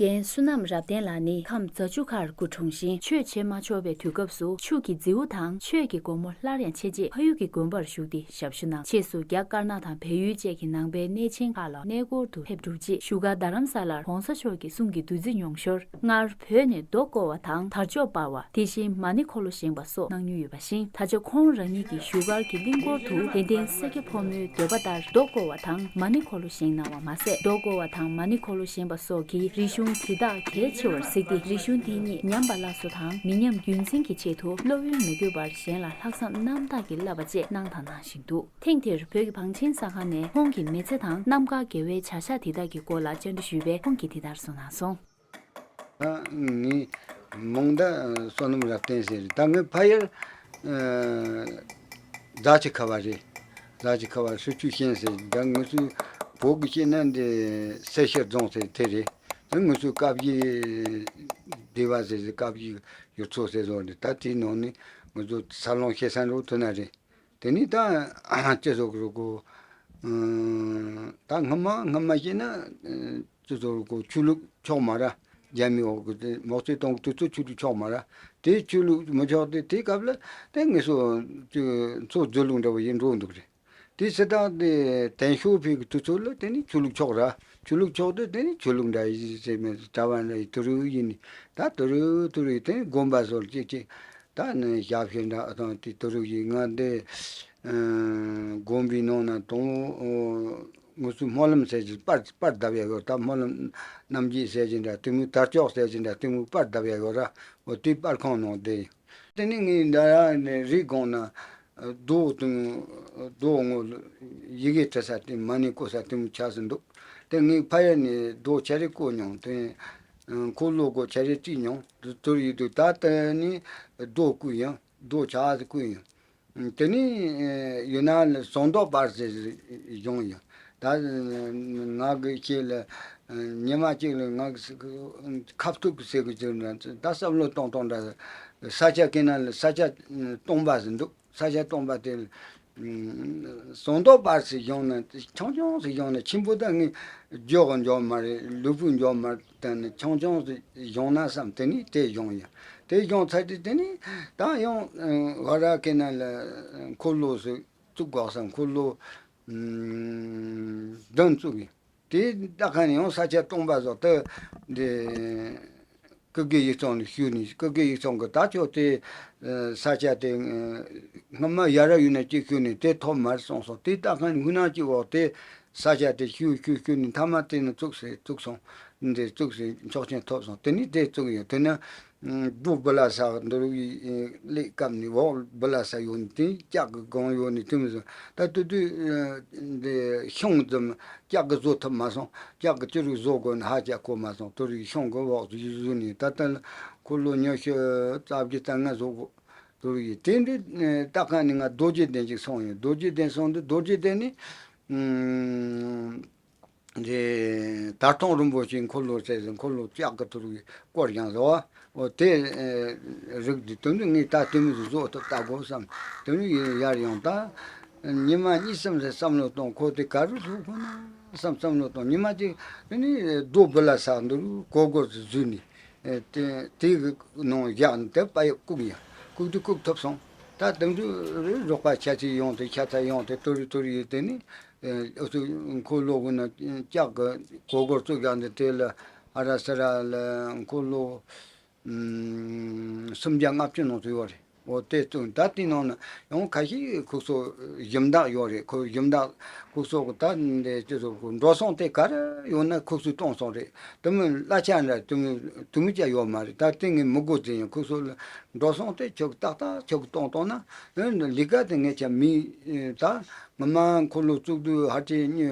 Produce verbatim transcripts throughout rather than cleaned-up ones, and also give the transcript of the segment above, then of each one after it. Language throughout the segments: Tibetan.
རྒན་བསོད་ནམས་རབ་བརྟན་ལགས་ནི་ཁམས་རྫ་ཆུ་ཁར་སྐུ་འཁྲུངས་ཤིང་། ཆོས་བྱེད་མ་ཆོག་པའི་དུས་སྐབས་སུ་ཆུ་གི་རྫིའུ་དང་ཆོས་ཀྱི་སྒོ་མོ་སླར་ཡང་ཕྱེ་རྗེས་ཕ་ཡུལ་གྱི་དགོན་པར་བཞུགས་ཏེ་ཞབས་ཞུ་གནང་། ཕྱིས་སུ་རྒྱ་དཀར་ནག་དང་བལ་ཡུལ་བཅས་ཀྱི་ནང་པའི་གནས་ཆེན་ཁག་ལ་གནས་སྐོར་དུ་ཕེབས་གྲུབ་རྗེས་བཞུགས་སྒར་རྡ་རམ་ས་ལར་༸གོང་ས་མཆོག་གི་གསུང་གི་བདུད་རྩི་མྱོང་ཞོར། སྔར་བོད་ནས་རྡོ་བརྐོ་བ་དང་དར་ལྕོག་སྤར་བ། དེ་བཞིན་མ་ཎི་འཁོར་ལོ་བཞེངས་པ་སོགས་གནང་མྱོང་ཡོད་པ་བཞིན། ད་ཆ་ཁོང་རང་ཉིད་ཀྱི་བཞུགས་སྒར་གྱི་གླིང་སྐོར་དུ་དད་ལྡན་ས་སྐྱ་ཕོ་མོའི་འདོད་པ་ལྟར་རྡོ་བརྐོ་བ་དང་མ་ཎི་འཁོར་ལོ་བཞེངས་གནང་བ་མ་ཟད། རྡོ་བརྐོ་བ་དང་མ་ཎི་འཁོར་ལོ་བཞེངས་པ་སོགས་ཀྱིས་རིག་གཞུང་དེ་དག་གལ་ཆེ་བར་གཟིགས་ཏེ། རིག་གཞུང་འདི་ཉིད་ཉམས་པ་སླར་གསོ་དང་མི་ཉམས་རྒྱུན་འཛིན་གྱི་ཆེད་དུ་སློབ་ཡོན་མི་དགོས་པར་གཞན་ལ་ལྷག་བསམ་རྣམ་དག་གིས་བསླབ་པ་བཅས་གནང་དང་གནང་བཞིན་འདུག་ཐེངས་འདིར་བོད་ཀྱི་བང་ཆེན་གསར་ཁང་ནས་ཁོང་གི་མི་ཚེ་དང་རྣམ་དཀར་དགེ་བའི་བྱ་གཞག་དེ་དག་གི་སྐོར་ལ་བཅར་འདྲི་ཞུས་པས། ཁོང་གིས་འདི་ལྟར་གསུངས་གནང་སོང་། ད་ངའི་མིང་ད་བསོད་ནམས་རབ་བརྟན་ཟེར། ད་ངའི་ཕ་ཡུལ་ཨ་རྫ་ཆུ་ཁ་བ་རེད། རྫ་ཆུ་ཁ་བ་ཧྲི་ཆུ་ཤན་ཟེར། ད་ང་ཚོའི་བོད་ཀྱི་བཤད་ན་འདི་སེར་ཤུལ་རྫོང་ཟེར་དེ་རེད། ད་ང་ཚོའི་བཀའ་བརྒྱུད་སྡེ་བ་ཟེར་ཟེར། བཀའ་བརྒྱུད་ཡུལ་ཚོ་ཟེར་བཟོ་འདི་ད་དེའི་ནང་ནས་ང་ཚོ་ས་ལོང་ཤེ་ས་འགྲོ་ཐུབ་ན་རེད། དེ་ནས་ད་ཅི་ཟེར་དགོས་རེད་གོ། ཨ་ད་སྔ་མ་སྔ་མ་བཤད་ན་ཨ་ཅི་ཟེར་དགོས་རེད་གོ། ཆོས་ལུགས་ཆགས་མ་ར། རྒྱ་མིའི་འོག་གི་དེ་མའོ་ཙེ་ཏུང་གི་དུས་ཚོད་ཆོས་ལུགས་ཆགས་མ་ར། དེ་ཆོས་ལུགས་མི་ཆགས་དེ་དེའི་སྐབས་ལ་དེ་ངེད་ཚོ་ཅིག་མཚོ་རྫི་ལུགས་འདྲ་བོ་ཡིན་འགྲོ་འདུག་རེད། དེ་སི་ཏང་དེ་ཏེང་ཞའོ་ཕིང་གི་དུས་ཚོད་ལ་དེ་ནི་ཆོས་ལུགས་ཆགས་ར། ཆོས་ལུགས་ཆགས་དུས་དེ་ནི་ཆོས་ལུགས་འདྲ་ཡིན་ཟེར་མེད། གྲྭ་བ་འདྲ་ཡིན། དུ་རུ་ཡིན་ནི་ད་དུ་རུ་དུ་རུ་ཡིན། དེ་ནི་དགོན་པ་སོགས་ཅིག་ཅིག་ད་ནི་ཞབས་ཕྱི་འདྲ་ཨ་དང་དེ་དུ་རུ་ཡིན། ང་འདི་ཨ་དགོན་པའི་ནང་ན་དང་པོ་ཨོ་ང་ཚོའི་སྨོན་ལམ་ཟེར་གྱི་པར་པར་བརྡབ་ཡ་ཡོད། ད་སྨོན་ལམ་རྣམ་འབྱེད་ཟེར་གྱི་འདྲ། དེ་མོའི་དར་ལྕོག་ཟེར་གྱི་འདྲ། དེ་མོའི་པར་བརྡབ་ཡ་ཡོད་ར། འོ་དེ་པར་ཁང་ནང་བསྡད་ཡོད། དེ་ནས་ངས་འདི་ར་ནས་རི་སྒང་ན་རྡོ་དང་རྡོ་ངོ་ཡི་གེ་འབྲི་ས་དེ་མ་ཎི་བརྐོ་ས་དེ་མོ་ཆགས་སུ་འདུག་དེ་ངས་ཕ་ཡུལ་ནས་རྡོ་ཆ་རེ་བརྐོས་མྱོང་། དེ་འཁོར་ལོ་སྒོ་ཆ་རེ་བརྩིགས་མྱོང་། དུ་དུར་ཡིད་དུ་ད་ལྟ་ནི་རྡོ་བརྐོས་ཡིན། རྡོ་ཆགས་སུ་བརྐོས་ཡིན། དེ་ནས་ཡུན་ནན་ལ་ཟངས་མདོག་དཔལ་ཟེར་གཞུང་ཡོད། ད་ང་གི་ཁྱེད་ལ་ཉི་མ་གཅིག་ལ་ང་གི་ཁ་ཐུག་གི་ཟེར་གི་ཟེར་ན་ད་བསམ་བློ་གཏོང་གཏོང་འདྲ། ས་ཆ་ཀེ་ན་ལ་ས་ཆ་སྟོང་པ་ཟིག་འདུག་ས་ཆ་སྟོང་པ་དེ་ལ་ཟངས་མདོག་དཔལ་ཟེར་གཞུང་ན་ཆུང་ཆུང་ཟིག་གཞུང་ན་ཆེན་པོ་ད་ངས་འཇོག་གི་འཇོག་མ་རེད། ལུས་པོ་འཇོག་མ་རེད། དེ་ནི་ཆུང་ཆུང་ཟིག་གཞུང་ན་བསམ། དེ་ནི་དེ་གཞུང་ཡིན། དེ་གཞུང་ཚར་དུས་དེ་ནི་ད་ཡང་ཝ་ར་ཀེ་ན་ལ་འཁོར་ལོ་ཟིག་བཙུགས་དགོས་བསམ། འཁོར་ལོ་བདུན་བཙུགས་ཡིན། དེ་ད་ག་ནས་ཡང་ས་ཆ་སྟོང་པ་ཟིག་དེ་འདི་སྐུ་སྒེར་ཡིག་ཚང་ལ་ཞུས་ནས། སྐུ་སྒེར་ཡིག་ཚང་གི་ད་ཁྱོད་དེ་ས་ཆ་དེ་སྔ་མ་ཡ་རབས་ཡོད་ན་ཅིག་ཞུས་ནས་དེ་ཐོབ་མ་རེད་གསུངས་སོང་། དེ་ད་ག་ནས་ཧུ་ནང་གི་འོག་དེ་ས་ཆ་དེ་ཞུས་ཞུས་ཞུས་ནས་མཐའ་མ་དེ་ནི་བཙུགས་ཟེར་བཙུགས་སོང་། འདི་བཙུགས་ཟེར་ཆོག་མཆན་ཐོབ་སོང་། དེ་ནས་དེ་བཙུགས་ཡོད། དེ་ན་རྡོ་སྦི་ལ་ས་འདི་རུ་ཡི་སླེབས་སྐབས་ནས་འོག་སྦི་ལ་ས་ཡོད་ནི་དེ་ལྕགས་ཀྱི་སྒང་ཡོད་ནི་དེ་མི་བཟོ། ད་དུས་དུས་འདི་ཤིང་ཙམ་ལྕགས་ཀྱི་བཟོ་ཐུབ་མ་སོང་། ལྕགས་ཀྱི་ཅི་རིགས་བཟོ་དགོས་ནི་ཧ་ཅང་གོ་མ་སོང་། དེ་རིགས་ཤིང་གི་འོག་ཏུ་ཡི་བཟོས་ནས་ད་ལྟ་འཁོར་ལོ་ཉི་ཤུ་རྩ་བཞི་རྩ་ལྔ་བཟོ་དགོས། དེ་རིགས་ཡི་དེ་འདི་ད་ག་ནས་ང་རྡོ་རྗེ་གདན་ཅིག་སོང་ཡིན། རྡོ་རྗེ་གདན་སོང་དུས་རྡོ་རྗེ་གདན་ནི་ཨ། འདི་དར་ཐོང་རིན་པོ་ཆེའི་འཁོར་ལོ་ཟེར་ཟེར། འཁོར་ལོ་ལྕགས་ཀྱི་དུར་བའི་སྐོར་བཞེངས་ཟེར་བ། འོ་དེ་རིགས་འདི་དོན་དུ་ངས་ད་དེ་མོ་ཟིག་བཟོ་ཐུབ་ལྟ་དགོས་བསམ། དེ་མོ་ཡིན་ཡར་ཡོང་ད་ཉི་མ་གཉིས་གསུམ་ཟེར་བསམ་བློ་གཏོང་། ཁོ་དེ་ག་རུ་བཟོ་དགོས་ན་བསམ་བསམ་བློ་གཏོང་། ཉི་མ་གཅིག་དེ་ནས་རྡོ་སྦི་ལ་ས་འདི་རུ་གོར་གོར་ཟིག་བཟོས་ནས་དེ་དེ་གི་ནང་བཞག་ནས་དེ་པ་ཡི་བཀུག་ཡ། བཀུག་དུས་བཀུག་ཐུབ་སོང་། ད་དེ་འདྲ་རོགས་པ་ཆ་ཚིག་ཡོང་དེ་ཆ་ཚ་ཡོང་དེ་དུར་རི་དུར་རི་ཡི་དེ་ནས། ཨ་ཚོ་འཁོར་ལོ་གུན་ན་ལྕགས་ཀྱི་གོ་གོར་བཙུགས་ཀྱང་འདི་དེ་ལ་ཨ་ར་ས་ར་ལ་འཁོར་ལོ་ཨམ་སུམ་བརྒྱ་ལྔ་བཅུ་ནང་དུ་ཡོད་རེད། འོ་དེ་བཙུགས། ད་དེ་ནང་ན་ཡང་ཁ་ཤས་ཁུག་སོ་ཞིམ་དག་ཡོད་རེད། ཁོ་ཞིམ་དག་ཁུག་སོ་གི་ད་འདི་ཅི་ཟེར་གོ། འགྲོ་སོང་དེ་ག་རེ་ཡོད་ན་ཁུག་སོ་གཏོང་སོང་རེད། དེ་མིན་གླ་ཆ་འདྲ་དེ་མིན་དེ་མིན་ཅང་ཡོད་མ་རེད། ད་དེ་ངས་མི་དགོས་ཟེར་ཡང་ཁུག་སོ་ལ་འགྲོ་སོང་དེ་ཁྱོད་ཏག་ཏག་ཁྱོད་གཏོང་གཏོང་ན་ལས་ཀ་དེ་ངས་ཆ་མི་ད། ངོ་མ་འཁོར་ལོ་བཙུགས་དུས་ཕལ་ཆེར་ཉི་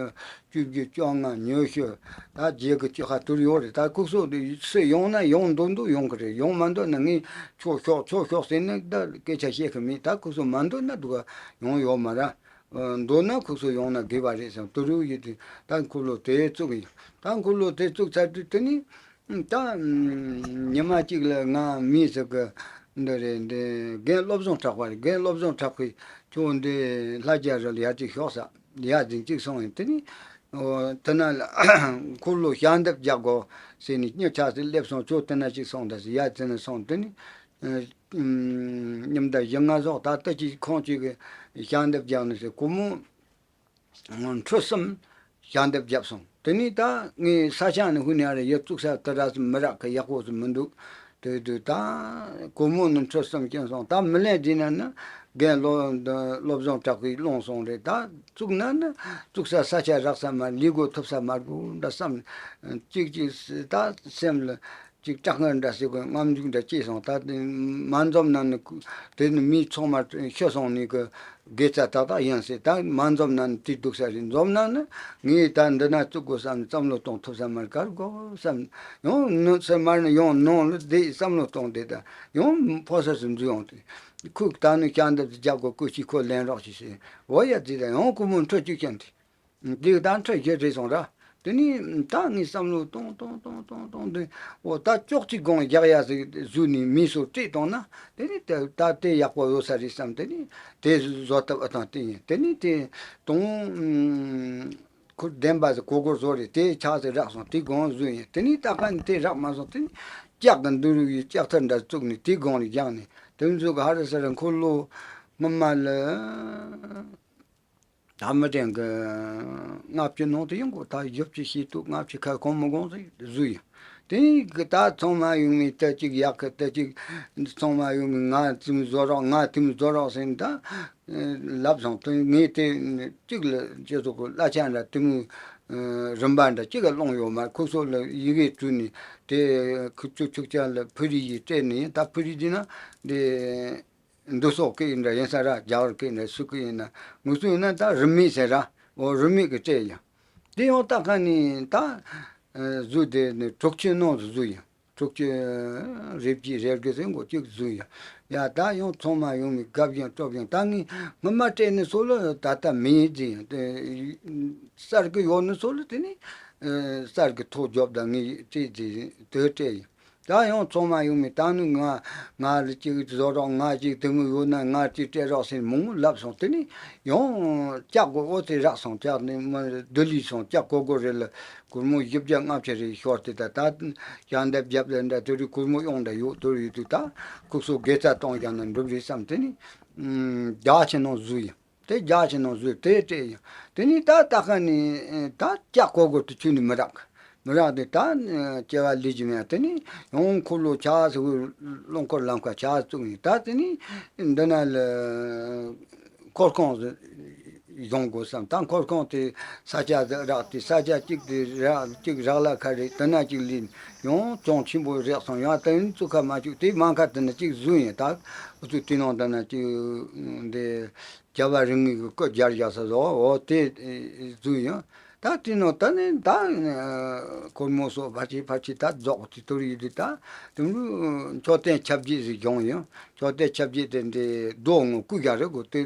ཤུ་བཅོ་ལྔ་ཉི་ཤུ་ད་བརྒྱད་ཀྱི་བཅུ་ཁ་དུར་ཡོད་རེད། ད་ཁུག་སོ་དེ་སུ་ཡོང་ན་ཡོང་འདོད་འདོད་ཡོང་གི་རེད། ཡོང་མ་འདོད་ན་ངས་ཁྱོད་ཤོག་ཁྱོད་ཤོག་ཟེར་ན་ད་སྐད་ཆ་བཤད་གི་མེད། ད་ཁུག་སོ་མ་འདོད་ན་འདུག་ག་ཡོང་ཡོད་མ་རེད། འདོད་ན་ཁུག་སོ་ཡོང་ན་དགོས་པ་རེད་བསམ། དུར་ཡོད་ཡིན་དུས་ད་འཁོར་ལོ་དེ་བཙུགས་ཡིན། ད་འཁོར་ལོ་དེ་བཙུགས་ཚར་དུས་དེ་ནི། ད་ཉི་མ་གཅིག་ལ་ང་མི་ཟིག་གི་འདི་རེད། འདི་རྒན་བློ་བཟང་གྲགས་པ་རེད། རྒན་བློ་བཟང་གྲགས་པས་ཁྱོད་འདི་ལྷ་རྒྱལ་རི་ལ་ཡར་ཅིག་ཤོག་ཟེར། ཡར་ཟིན་ཅིག་སོང་ཡིན། དེ་ནི་ འོ་དེ་ན་ལ་འཁོར་ལོ་ཞལ་འདེབས་རྒྱག་དགོ་ཟེར་ནས་སྐུ་ཕྱག་ཏུ་སླེབས་སོང་། ཁྱོད་དེ་ན་ཅིག་སོང་ད་ཟེར། ཡ་དེ་ན་སོང་། དེ་ནས་ཨ་ཉིན་ཟླ་བཞི་ལྔ་སོགས་ད་ལྟ་ཅིག་ཁོང་ཅིག་གི་ཞལ་འདེབས་རྒྱག་ནས་ཟེར། སྒོར་མོ་ཁྲི་གསུམ་ཞལ་འདེབས་བརྒྱབ་སོང་། དེ་ནས་ད་ངས་ས་ཆ་ནས་ཧུ་ནས་ཨ་རེ་ཡི་བཙུགས་ས་དེ་འདྲ་ཟིག་མི་རག་གི། ཡག་པོ་ཟིག་མི་འདུག་དེ་དུས་ད་སྒོར་མོ་ནི་ཁྲི་གསུམ་སྐྱིན་སོང་། ད་མི་ལེན་བསྡད་ན་ནི་རྒན་བློ་བློ་བཟང་གྲགས་པས་སློང་སོང་རེད། ད་བཙུགས་ན་ནི་བཙུགས་ས་ས་ཆ་རག་ས་མ་ལས། སྒོ་ཐུབ་ས་མ་དགོས་འདྲ་བསམ། གཅིག་གཅིག་ད་སེམས་ལ་ཅིག་སྐྲག་སྣང་འདྲ་ཟེར་གི་རྔམ་འཇུག་འདྲ་སྐྱེས་སོང་། ད་དེ་མ་འཛོམས་ན་ནི་དེ་ནི་མི་ཚང་མ་ཤི་སོང་ནི་གི་དགེ་རྩ་ཏག་ཏག་ཡིན་ཟེར། ད་མ་འཛོམས་ན་ནི་དེ་སྡུག་ས་རེད། འཛོམས་ན་ནི་ངས་ད་འདི་ན་བཙུགས་དགོས་བསམ་ནས་བསམ་བློ་གཏོང་ཐུབ་ས་མ་རེད། གར་དགོས་བསམ། ཡང་ནི་ཚུར་མར་ནི་ཡང་ནང་ལ་བསྡད་བསམ་བློ་གཏོང་བསྡད། ད་ཡང་ཕོ་གསར་ཟིག་འཛུལ་ཡོང་དུས་ཁོས་ད་ནི་ཞལ་འདེབས་རྒྱག་དགོས། སྐུ་མཁྱེན་ཁོ་ལེན་རོགས་བྱོས་ཟེར། འོ་ཡ་ཟེར། ད་ཡང་སྒོར་མོ་ཁྲི་གཅིག་ཀྱང་དེ། འདི་ད་ཁྲི་བཞི་རེད་སོང་ར། དེ་ནས་ད་ངས་བསམ་བློ་གཏོང་གཏོང་གཏོང་གཏོང་གཏོང་དུས། འོ་ད་ཅོག་ཙེ་སྒང་རྒྱག་ཡ་ཟིག་བཟོས་ནས་མི་ཚོ་སྤྲད་བཏང་ན་དེ་ནས་ད་ད་དེ་ཡག་པོ་ཡོད་ས་རེད་བསམ། དེ་ནས་དེ་བཟོ་ཐབས་ཨ་ཐང་དེ་ཡིན། དེ་ནས་དེ་དང་ཁོ་བདེན་པ་ཟིག་གོ་གོ་བཟོ་རེད། དེ་ཆག་ཟིག་རག་སོང་། དེ་སྒང་བཟོས་ཡིན། དེ་ནས་ད་ག་ནས་དེ་རག་མ་སོང་། དེ་ནས་ལྕགས་ཀྱི་འདུ་རུ་ཡི་ལྕགས་ཐག་འདྲ་བཙུགས་ནས་དེ་སྒང་ལ་བཞག་ནས། དེ་ཚོ་གི་ཧ་ར་ས་ར་འཁོར་ལོ་སྔོན་མ་ལ། ད་མི་དྲན་གི། ལྔ་བཅུ་ནང་དུ་ཡོང་གོ། ད་བཞི་བཅུ་ཞེ་དྲུག་ལྔ་བཅུ་ཁ་གང་མི་གང་ཟིག་བཟོས་ཡོད། དེ་གི་ད་ཚང་མ་ཡོང་ངས་ད་ཅིག་ཡག་གི། ད་ཅིག་ཚང་མ་ཡོང་ངས་ང་དེ་མོ་བཟོ་རོགས། ང་དེ་མོ་བཟོ་རོགས་ཟེར་ནས་ད་ལབ་སོང་། དེ་ངས་དེ་གཅིག་ལ་ཅི་ཟེར་གོ། གླ་ཆ་འདྲ་དེ་མོ་རིན་པ་འདྲ་གཅིག་ག་སློང་ཡོད་མ་རེད། ཁོ་ཚོ་ལ་ཡི་གེ་བྲིས་ནས་དེ་ཁུ་བཅུ་ཆུ་ཆ་ལ་ཕུ་རི་ཡིས་སྤྲད་ནས། ད་ཕུ་རི་དེ་ན་དེ། འདུ་སོག་གི་ཡིན་འདྲ་ཡིན་ས་ར། རྒྱ་གར་གི་ཡིན་འདྲ་སུ་གི་ཡིན་ན། ངུ་ཚོ་ཡིན་ན་ད་རུ་མིག་ཟེར་ར། འོ་རུ་མིག་གི་སྤྲད་ཡིན། དེ་ཡང་ད་ག་ནས་ད་བཟོས་དེ་ནི་དྲུག་ཅུ་ནང་དུ་བཟོས་ཡིན། དྲུག་ཅུ་རེ་བརྒྱད་རེ་དགུ་ཟིན་གོ་གཅིག་བཟོས་ཡིན། ཡ་ད་ཡང་ཚང་མ་ཡོང་མི་དགའ་བཞིན་སྤྲོ་བཞིན། ད་ངས་སྔོན་མ་སྤྲད་ནི་ཚོ་ལ་ད་ལྟ་མི་ཡིན་ཟིན་ཡིན། གསར་གི་ཡོད་ནི་ཚོ་ལ་དེ་ནི་གསར་གི་ཐོ་རྒྱོབ་ད་ངས་སྤྲད་ཟིན་དེ་སྤྲད་ཡིན། ད་ཡང་ཚང་མ་ཡོང་མི་ད་ནི་ང་ང་ལ་ཅིག་བཟོ་རོགས། ང་ཅིག་དེ་མོ་ཡོད་ན་ང་ཅིག་སྤྲད་རོགས་ཟེར་མང་པོ་ལབ་སོང་། དེ་ནི་ཡང་ལྕགས་གོ་འོ་དེ་རག་སོང་། ལྕགས་ནི་མི་བསྡུ་ལི་སོང་། ལྕགས་གོ་གོ་རེ་ལ་སྒོར་མོ་བཞི་བརྒྱ་ལྔ་བཅུ་རེ་ཤོར་ཏེ། ད་ད་ཞལ་འདེབས་བརྒྱབ་ལ་འདྲ་དེ་རུ་སྒོར་མོ་ཡོང་འདྲ་ཡོད། དེ་རུ་ཡོད་དུས་ད་ཁུག་སོ་དགེ་རྩ་གཏོང་ཀྱང་ན་འགྲུབ་རེད་བསམ། དེ་ནི་རྒྱ་ཆེ་ནང་བཟོས་ཡིན། དེ་རྒྱ་ཆེ་ནང་བཟོས་དེ་སྤྲད་ཡིན། དེ་ནས་ད་ད་ག་ནས་ད་ལྕགས་གོ་གོ་དེ་ཁྱོན་ནས་མི་རག་མི་རག་དེ་ད་སྐྱེ་བ་ལས་ཀྱི་མེད། དེ་ནས་ཡང་འཁོར་ལོ་ཆ་ཟིག་རླངས་འཁོར་ལམ་ཁ་ཆ་བཙུགས་ནས། ད་དེ་ནས་འདི་ན་ལ་འཁོར་ཁང་ཟིག་བཞེངས་དགོས་བསམ། ད་འཁོར་ཁང་དེ་ས་ཆ་ཟིག་རག་སྟེ། ས་ཆ་གཅིག་དེ་རག་གཅིག་རག་ལ་ཁ་རེད། དེ་ན་གཅིག་ལས་ཡང་གྱོང་ཆེན་པོ་རེག་སོང་། ཡང་དེ་ནས་བཙུགས་ཁ་མ་བཅུག་དེ་མ་ཁ་དེ་ན་གཅིག་བཟོས་ཡིན། ད་འུ་ཚོ་དེ་ནང་དེ་ན་གཅིག་འདི། རྒྱལ་བ་རིན་མེད་ཀྱི་སྐུ་སྦྱར་བཞག་ས་བཟོ། འོ་དེ་བཟོས་ཡིན། ད་དེ་ནང་ད་ནི་ད་སྒོར་མོ་སོགས་ཕར་ཕྱིན་ཕར་ཕྱིན་ད་རྫོགས་དེ་དུར་ཡིན་དུས། ད་དེ་མོ་མཆོད་རྟེན་ཆ་བརྒྱད་ཟིག་བཞེངས་ཡིན། མཆོད་རྟེན་ཆ་བརྒྱད་དེ་འདི་རྡོ་ངོ་བརྐོས་བཞག་རེད་གོ། དེ་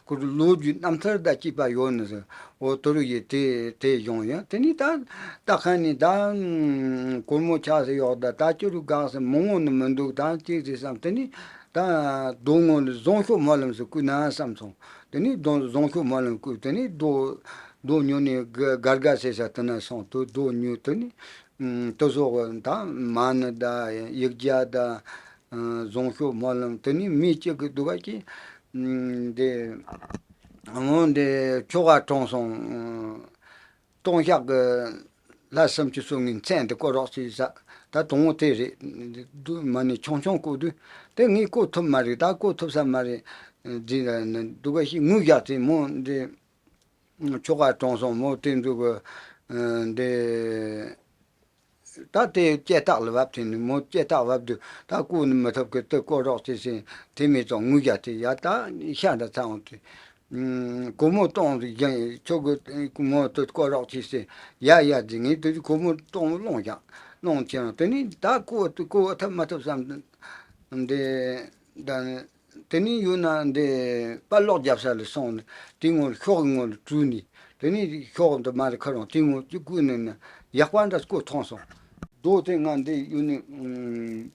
ཁོ་ཚོ་ལོ་རྒྱུས་རྣམ་ཐར་དང་བཅས་པ་ཡོད་ནི་ཟིག་འོ་དུར་ཡིན་དེ་དེ་བཞེངས་ཡིན། དེ་ནི་ད་ད་ཁ་ནི་ད་སྒོར་མོ་ཆ་ཟིག་ཡོད། ད་ད་ཅི་རུ་གང་ཟིག་མང་བོ་ནི་མི་འདུག་ད་ཅིག་ཟིག་བསམ། དེ་ནི་ད་རྡོ་ངོ་ལ་རྫོང་ཤོག་སྨོན་ལམ་ཟིག་བརྐོས་ན་བསམ་སོང་། དེ་ནས་རྫོང་རྫོང་ཤོག་སྨོན་ལམ་བརྐོས། དེ་ནས་རྡོ་རྡོ་ཉོ་ནས་ག་གར་ག་ཟེར་ས་དེ་ན་སོང་། དེ་རྡོ་ཉོས། དེ་ནས་ཨུམ་དེ་སོགས་ད་མ་ཎི་དང་ཡིག་བརྒྱ་དང་ཨ་རྫོང་ཤོག་སྨོན་ལམ། དེ་ནས་མི་གཅིག་གི་སྡུག་ག་གི་ཨུམ་འདི་འོ་འདི་ཁྱོ་ག་གྲོངས་སོང་། ལྟུང་བཤགས་ཀྱི་ལྷ་སུམ་ཅུ་སོ་ལྔའི་མཚན་དེ་བརྐོ་རོགས་བྱས་ཟེར། ད་དང་པོ་དེ་རེད། སྡུག་མ་ཎི་ཆུང་ཆུང་བརྐོ་དུས། དེ་ངས་བརྐོ་ཐུབ་མ་རེད། ད་བརྐོ་ཐུབ་ས་མ་རེད། འདི་ལ་ནི་སྡུག་ག་ཞིག་ངུས་བཞག་དེ་མོ་འདི་ཁྱོ་ག་གྲོངས་སོང་། མོ་དེ་འདུག་གི་འདི་ད་དེ་སྐྱེ་རྟགས་ལ་བབས་དེ་ནི། མོ་སྐྱེ་རྟགས་བབས་དུས་ད་བརྐོ་ནི་མི་ཐུབ་གི། དེ་བརྐོ་རོགས་བྱས་ཟེར། དེ་མེད་ཙང་ངུས་བཞག་དེ། ཡ་ད་ཤ་འདྲ་ཚ་འོང་དུས། ཨུམ། སྒོར་མོ་གཏོང་ཟིག་ཡིན། ཁྱོད་ཀྱིས་སྒོར་མོ་དེ་བརྐོ་རོགས་བྱོས་ཟེར། ཡ་ཡ་ཟེར། ངས་དེ་སྒོར་མོ་གཏོང་སློང་བཞག་སློང་བྱས་ན། དེ་ནས་ད་བརྐོ་བརྐོ་ཐབས་མ་ཐུབ་བསམ། འདི་ད་དེ་ནས་ཡོད་ན་འདི་པར་ལོག་རྒྱབ་ས་ལ་སོང་ནས། དེ་ངོ་ཤོག་གི་ངོ་ལ་བྲུས་ནས། དེ་ནས་ཤོག་འདི་མ་རེད་ཁ་རང་དེ་ངོ་ཅིག་བརྐོས་ནས་ནི་ཡག་པ་འདྲ་བརྐོས་ཐོན་སོང་། རྡོ་དེ་ང་འདི་ཡོད་ནི། ཨུམ།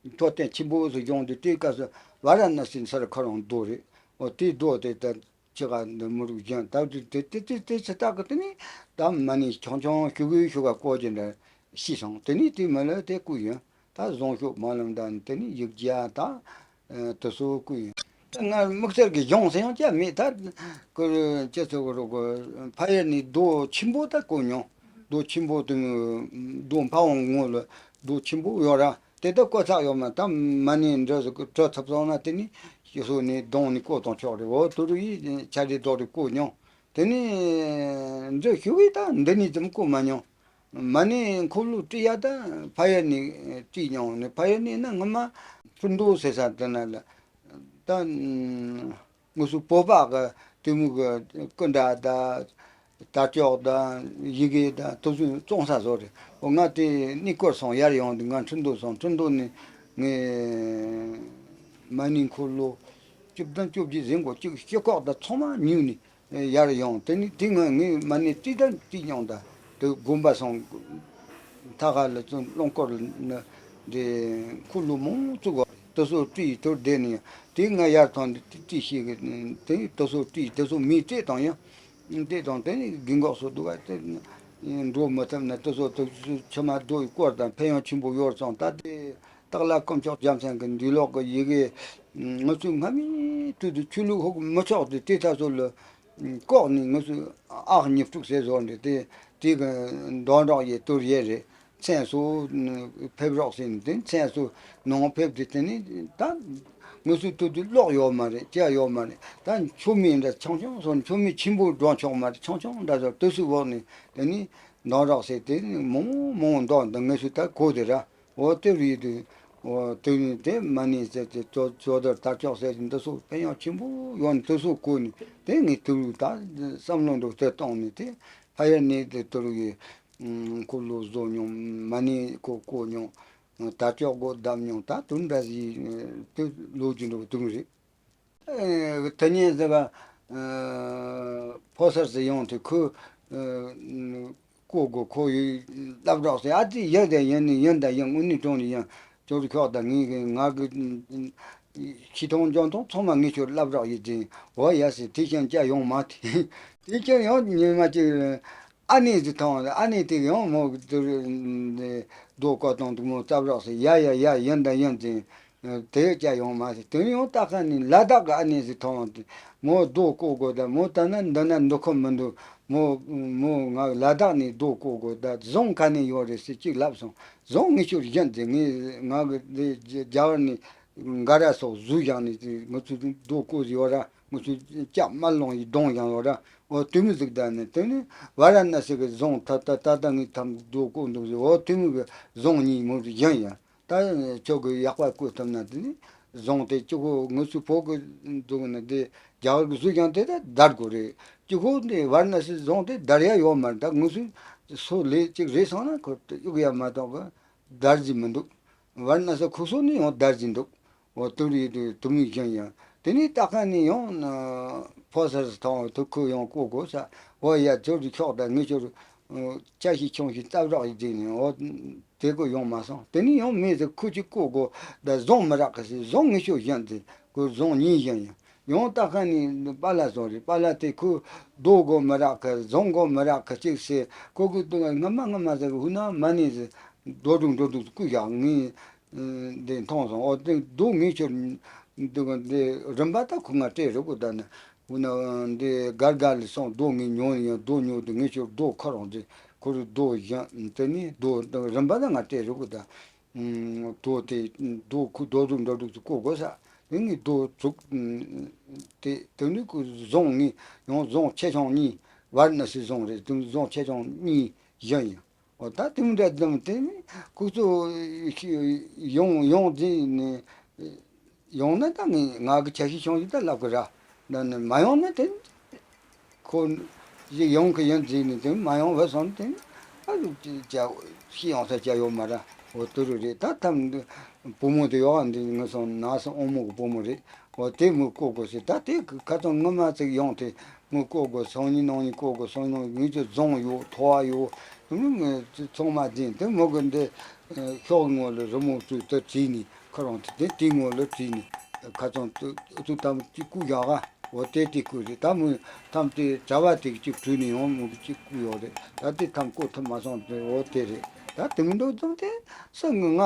མཆོད་རྟེན་ཆེན་པོ་ཟིག་བཞེངས་དུས། དེའི་སྐབས་སུ་ཝཱ་ར་ཎ་སིའི་སར་ཁོ་རང་རྡོ་རེད། འོ་དེའི་རྡོ་དེ་ད་ ཅི་ག་འདི་མི་རུག་ཅན་ད་དེ་དེ་དེ་དེ་དེ་ཚེ་ད་གི་དེ་ནི་ད་མ་ནི་ཆུང་ཆུང་ཤུ་གུ་ཤུ་ག་བཀོད་ཀྱི་འདྲ་ཤི་སོང་། དེ་ནི་དེ་མི་ལ་དེ་བཀོད་ཡོད། ད་བཟང་ཤོས་མ་ལམ་ད་དེ་ནི་ཡིག་རྒྱ་ད་དེ་ཚོ་བཀོད་ཡོད། ད་ང་དམིགས་བསལ་གྱི་གཞུང་ཟེར་ཡང་ཅི་མེད། ད་ཀུ་ཅི་ཚོ་གི་རོགས་གི་ཕ་ཡུལ་ནི་རྡོ་ཆེན་པོ་ད་བཀོད་མྱོང་། རྡོ་ཆེན་པོ་དེ་རྡོ་འཕགས་དབང་ངོ་ལ་རྡོ་ཆེན་པོ་ཡོད་ར། དེ་ལྟར་བཀོད་ཚགས་ཡོད་མ། ད་མ་ཎི་འདྲ་ཟིག་གི་གྲུ་ཐུབ་སོང་ན་དེ་ནི་ཞི་སོ་ནི་གདོང་ནི་བཀོད་དང་ཆོག་རེད། འོ་དུ་རུ་ཡིས་ཆ་རེ་རྡོག་རེ་བཀོད་མྱོང་། དེ་ནི་འདྲ་ཞུ་གི་ད་འདི་ནི་ཙམ་བཀོད་མ་མྱོང་། མ་ཎི་འཁོར་ལོ་བྲི་ཡ་ད་ཕ་ཡུལ་ནི་བྲིས་མྱོང་ནི། ཕ་ཡུལ་ནི་ན་ངོ་མ་ཁྲི་མདོ་ཟེར་ས་དེ་ན་ལ་ད། ངོ་སོ་བོད་པ་གི་དེ་མོ་གི་སྐུ་འདྲ་དང་དར་ལྕོག་དང་ཡི་གེ་དང་དེ་ཚོ་བཙོང་ས་བཟོ་རེད། འོ་ང་དེ་གནས་སྐོར་སོང་ཡར་ཡོང་དུས་ང་ཁྲི་མདོ་སོང་། ཁྲི་མདོ་ནས་ངས་མ་ཎི་འཁོར་ལོ་བཅུ་བདུན་བཅོ་བརྒྱད་ཟིན་གོ་གཅིག་སྤྱི་ཁོག་དང་ཚང་མ་ཉོས་ནས་ཡར་ཡོང་། དེ་ནས་དེ་ང་ངས་མ་ཎི་བྲིས་དང་བྲིས་མྱོང་ད་དེ་དགོན་པ་སོང་། ཐ་ཁ་ལ་ཚོ་རླངས་འཁོར་ནི་འདི་འཁོར་ལོ་མང་བཙུགས་པ་དེ་ཚོ་བྲིས་དུར་བསྡད་ནས་དེ་ང་ཡར་ཐོན་ཏེ་བྲིས་ཤེས་གི་དེ་དེ་ཚོ་བྲིས་དེ་ཚོ་མི་བྲིས་དང་ཡང་བྲིས་དང་དེ་ནི་རྒན་གོག་སོ་འདུག་ག་དེ་འགྲོ་མི་ཐུབ་ན་དེ་ཚོ་དེ་ཚོ་ཕྱི་མ་རྡོ་ཡི་སྐོར་དང་ཕན་ཡོན་ཆེན་པོ་ཡོད་ཙང་ད་དེ་སྟག་ལྷ་དཀོན་མཆོག་རྒྱལ་མཚན་གི་འདུས་ལོག་གི་ཡི་གེ་ང་ཚོས་སྔ་མའི་དུས་དུ་ཆོས་ལུགས་ཧོག་མི་ཆོག་དེ་དེ་ད་ཚོ་ལ། ལྐོག་ནས་ང་ཚོས་ཨག་ཉི་དྲུག་ཟེར་བཟོ་འདི་དེ་དེ་གི་འདོན་རོགས་ཡེ་དུར་ཡེ་རེད། མཚན་སོ་ཕེབས་རོགས་ཟེར་ནས་དེ་མཚན་སོ་ནང་ཕེབས་དེ་དེ་ནི་ད་ང་ཚོའི་དུས་དུས་ཀློག་ཡོད་མ་རེད། བཅའ་ཡོད་མ་རེད། ད་མཆོད་མེ་འདྲ་ཆུང་ཆུང་སོ་མཆོད་མེ་ཆེན་པོ་སྒྲོན་ཆོག་མ་རེད། ཆུང་ཆུང་འདྲ་སོ་དུ་སུ་འོག་ནས་དེ་ནི་འདོན་རོགས་ཟེར་དེ་ནི་མང་མང་འདོན་འདི་ང་ཚོས་ད་གོ་དེ་ར། འོ་དེ་རེད་དུས། འོ་དེ་ནི་དེ་མ་ཎི་ཟེར་ཏེ་ཙོ་ཙོ་དར་དར་ལྕོག་ཟེར་ཏེ་འདི་ཚོ་ཕན་ཡོན་ཆེན་པོ་ཡོད་ནི་དེ་ཚོ་གོ་ནི་དེ་ངས་དུ་རུ་ད་བསམ་བློ་འདྲ་དེ་བཏང་ནི་དེ་ཕ་ཡུལ་ནས་དེ་དུ་རུ་ཡི་འཁོར་ལོ་བཟོ་མྱོང་། མ་ཎི་གོ་བཀོད་མྱོང་། དར་ལྕོག་གོ་བརྡབ་མྱོང་། ད་དུ་འདྲ་ཟིག་དེ་ལོ་རྒྱུས་འདྲ་དུ་རུ་རེད། ཨེ། དེ་ཉིན་ཟེར་བ། ཨེ། ཕོ་སར་ཟེར་ཡོང་དུས་ཁོས། ཨེ། བཀོད་དགོས་ཁོ་ཡི་བསླབ་རོགས་ཟེར། ཨ་ཙི་ཡིན་དང་ཡིན་ནི་ཡིན་དང་ཡིན། དངོས་གནས་དྲང་ནས་ཡིན། ཅོ་རི་ཁྱོག་དང་ངས་ང་གི་ཤི་ཐོང་འཇོན་ཐོང་ཚང་མ་ངས་ཁྱོད་བསླབ་རོགས་ཡིན་ཟེར། འོ་ཡ་ཟེར། དེ་ཤན་ཅག་ཡོང་མ་དེ་དེ་ཤན་ཡང་ཉི་མ་གཅིག་ཨ་ནེ་ཟེར་ཐང་། ཨ་ནེ་དེ་ཡང་མོ་དུ་རྡོ་བཀོད་དང་དུ་མོ་བསླབ་རོགས་ཟེར། ཡ་ཡ་ཡ་ཡིན་དང་ཡིན་ཟེར། དེ་ཅག་ཡོང་མ་ཟེར། དེ་ཡང་ད་ཁ་ནས་ལ་དྭགས་ཀྱི་ཨ་ནེ་ཟེར་ཐོང་། མོ་རྡོ་བཀོད་དགོས་ད། མོ་ད་ན་འདི་ན་འདུག་ཁོམ་མི་འདུག་མོ་མོ་ང་ལ་དྭགས་ནས་རྡོ་བཀོད་དགོས་ད། ཟངས་ག་ནས་ཡོད་རེད་ཟེར་གཅིག་ལབ་སོང་། ཟངས་ངས་ཁྱོད་བཞིན་ཟེར། ངས་ང་གི་འདི་རྒྱ་གར་ནས་འགའ་ར་སོགས་བཟོས་བཞག་ནས་ང་ཚོས་རྡོ་བཀོད་ཡོད་ར། ང་ཚོས་ལྕགས་དམར་ལོང་ཡི་གདོང་བཞག་ཡོད་ར། འོ་དེ་མོ་ཟིག་ད་ནས་དེ་ནས་ཝཱ་ར་ཎ་སི་གི་ཟངས་ད་ད་ད་ད་ངས་ཐམ་རྡོ་བཀོད་འདུག་ཟེར། འོ་དེ་མོ་གི་ཟངས་གཉིས་མོ་བཞིན་ཡ། ད་ཁྱོད་ཀྱིས་ཡག་པ་བཀོད་ཐུབ་ན་དེ་ནི་ཟངས་དེ་གཅིག་པོ་ང་ཚོའི་བོད་ཀྱི་འདུག་ན་དེ་རྒྱ་གར་གྱི་བཟོས་ཀྱང་དེ་ད་དར་དགོས་རེད། གཅིག་པོ་དེ་ཝཱ་ར་ཎ་སི་ཟངས་དེ་དར་ཡ་ཡོད་མ་རེད། ད་ང་ཚོའི་སོ་ལས་གཅིག་རེད་སོང་ན་ཁོ་གཡུག་ཡ་མ་གཏོགས་གི་དར་གྱི་མི་འདུག་ཝཱ་ར་ཎ་སི་ཁུག་སོ་ནི་ཡང་དར་གྱི་འདུག་འོ་དུ་རེད་དུ་དུ་མི་བཞིན་ཡང་དེ་ནི་ད་ཁ་ནི་ཡང་ན་ཕོ་སར་ཐང་དུ་ཁོ་ཡང་བཀོད་དགོས་ས། འོ་ཡ་ཚོ་དུ་ཁྱོག་ད་ངས་ཁྱོད་ཅག་ཤི་ཆུང་ཤི་བསླབ་རོགས་ཡི་དེ་ནི་འོ། དེ་གོ་ཡོང་མ་སོང་། དེ་ནི་ཡང་མེད་ཟེར། ཁོ་གཅིག་བཀོད་དགོས། ད་ཟངས་མི་རག་གི་ཟེར། ཟངས་ངས་ཤོད་བཞིན་ཟེར། ཁོ་ཟངས་གཉིས་བཞིན་ཡང་ཡང་ད་ཁ་ནི་པཱ་ལགས་སོང་རེད། པཱ་ལགས་དེ་ཁོ་རྡོ་དགོས་མི་རག་གི། ཟངས་དགོས་མི་རག་གི་གཅིག་ཟེར། ཁོ་གི་དུ་སྔ་མ་སྔ་མ་ཟེར། ཧུ་ན་མ་ནི་ཟེར། རྡོ་དྲུག་འགྲོ་འདུག་བསྐུལ་བཞག་ངས་འདི་མཐོང་སོང་། འོ་དེ་རྡོ་ངས་ཁྱོད་འདི་འདི་རིམ་པ་ད་ཁོ་ང་སྤྲད་རེད་གོ་ད་ནི། འོ་ན་འདི་སྒར་སྒར་ལ་སོང་། རྡོ་ངས་ཉོ་ཡིན། རྡོ་ཉོ་དུས་ངས་ཁྱོད་རྡོ་ཁུར་རོགས་ཟེར། ཁོ་རུ་རྡོ་བཞག་དེ་ནས་རྡོ་རིམ་པ་ད་ང་སྤྲད་རེད་གོ་ད། རྡོ་དེ་རྡོ་ཁུ་རྡོ་དྲུག་འགྲོ་དྲུག་ཏུ་བཀོད་དགོས་ས། དེ་ངས་རྡོ་དྲུག་དེ་དེ་ནས་ཁོ་ཟངས་ངས་ཡང་ཟངས་ཆེ་ཆུང་གཉིས། ཝཱ་ར་ཎ་སི་ཟངས་རེད། དེ་ཟངས་ཆེ་ཆུང་གཉིས་བཞག་ཡིན། འོ་ད་དེ་མི་འདྲ་དུམ་དེ་ནི་ཁོ་ཚོ་ཡོང་ཡོང་དེ་ནི་ཡོང་ན་ད་ངས་ང་གི་ཆ་ཤས་ཆུང་ཞིག་ད་ལབ་གི་ར། ད་ནི་མ་ཡོང་ན་དེ་ཁོ་ཞིག་ཡོང་གི་ཡིན་ཟེར་ནས་དེ་མ་ཡོང་བ་སོང་དེ་ནི་ཨ་རུ་ཅི་ཅ་ཤི་ཡོང་ས་ཅ་ཡོད་མ་ར། འོ་དུ་རུ་རེད། ད་ཐམ་བུ་མོ་དེ་ཡོག་འདི་ངས་སོང་ན་སོང་ཨོ་མོ་གི་བུ་མོ་རེད། འོ་དེ་མོ་བཀོད་དགོས་ཟེར། ད་དེ་ཁ་ཚང་སྔོན་མ་ཚིག་ཡོང་དེ་མོ་བཀོད་དགོས། སང་ཉིན་གནངས་ཉིན་བཀོད་དགོས། སང་ཉིན་ངས་ཚོ་ཟངས་ཡོད། ཐོ་བ་ཡོད། ངས་ཚོ་ཚང་མ་འཛིན་དེ་མོ་གི་འདི་ཤོག་ངོ་ལ་རི་མོ་བཙུགས་དེ་བྲིས་ནས་ཁོ་རང་དེ་དེ་ངོ་ལ་བྲིས་ནས་ཁ་ཚང་ཚོ་ཚོ་དམ་ཅིག་བཀུག་བཞག་ག་འོ་དེ་དེ་ཁུལ་རེད། ད་མི་ཐམ་དེ་བྱ་བ་དེ་གཅིག་བྲུས་ནས་ཡོང་མི་གཅིག་ཁུལ་ཡོད་རེད། ད་དེ་ཐམ་བཀོད་ཐུབ་མ་སོང་དེ། འོ་དེ་རེད། ད་དེ་མི་འདུག་ཙམ་དེ་སུ་ང་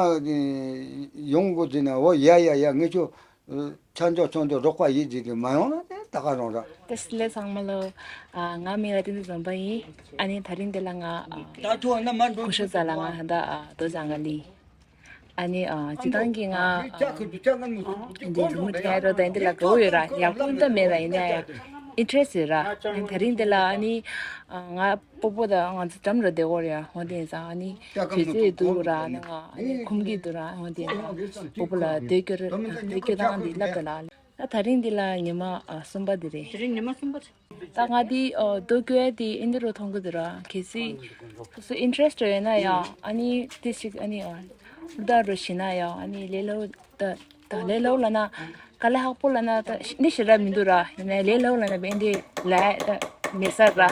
ཡོང་དགོས་ཟེར་ན། འོ་ཡ་ཡ་ཡ། ངས་ཁྱོད་ཆ་འཇོག་ཆུང་འཇོག་རོགས་པ་ཡིན་ཟེར་དེ་མ་ཡོང་ན་དེ་ད་ག་རང་ར། བཀྲ་ཤིས་བདེ་ལེགས་ཚང་མ་ལོ། ཨ། ང་མིང་ལ་བསྟན་འཛིན་འཛོམས་པ་ཡིན། ཨ་ནི་ད་རིང་འདི་ལ་ང་། ཨ། ད་ཐུག་ན་མ་འགྲོ། སྐུ་ཞབས་ས་ལ་ང་ད་ལྟ། ཨ། རྡོ་བྱང་ང་ལི། ཨ་ནི། ཨ། སྤྱི་བཏང་གི་ང་། ཨ། འདི་རི་མོ་བྲིས་རོགས་ད་འདི་ལ་དགའ་བོ་ཡོད་ར། ཡག་པོ་འདྲ་མེད་ར། ཡིན་ན་ཡང་ཨིན་ཊི་རེ་སི་ཡོད་ར། ཨ་ནི་ད་རིང་འདི་ལ། ཨ་ནི། ཨ། ང་སྤོ་བོ་དང་ང་ཚོ་འགྲམ་ར་བསྡད་ཡོད་ར་ཡ། འོ་དེ་ཡིན་ཙང་ཨ་ནི་དུས་ཚོད་འདུག་ར། ཨ་ནི་ང་ཨ་ནི་ཁོམ་གི་འདུག་ར། འོ་དེ་ཡིན་ཙང་སྤོ་བོ་ལ་སྡོད་རྒྱུ་ར། སྡོད་རྒྱུ་དང་འདི་ལབ་ད་ལ། ད་ད་རིང་འདི་ལ་ཉི་མ། ཨ། གསུམ་པ་འདི་རེད། དེ་རིང་ཉི་མ་གསུམ་པ་རེད། ད་ང་འདི། ཨོ། རྡོ་བརྐོ་ཡ་དེ་ཨིན་དེ་རུ་མཐོང་གི་འདུག་ར། གལ་སྲིད་སོ་སོ་ཨིན་ཊི་རེ་སི་ཡོད་ན་ཡང་། ཨ་ནི་དེ་ཞིག་ཨ་ནི། ཨ། ལུ་ད་རུ་ཤི་ན་ཡང་། ཨ་ནི་ལས་སླ་པོ། ད་ད་ལས་སླ་པོ་ལབ་ན་དཀའ་ལས་ཁག་པོ་ལབ་ན་ད་ནི་ཞེ་དྲག་མི་འདུག་ར། ཡིན་ན་ལས་སླ་པོ་ལབ་ན་ཨིན་དེ་ལས་ད་མེད་ས་ར།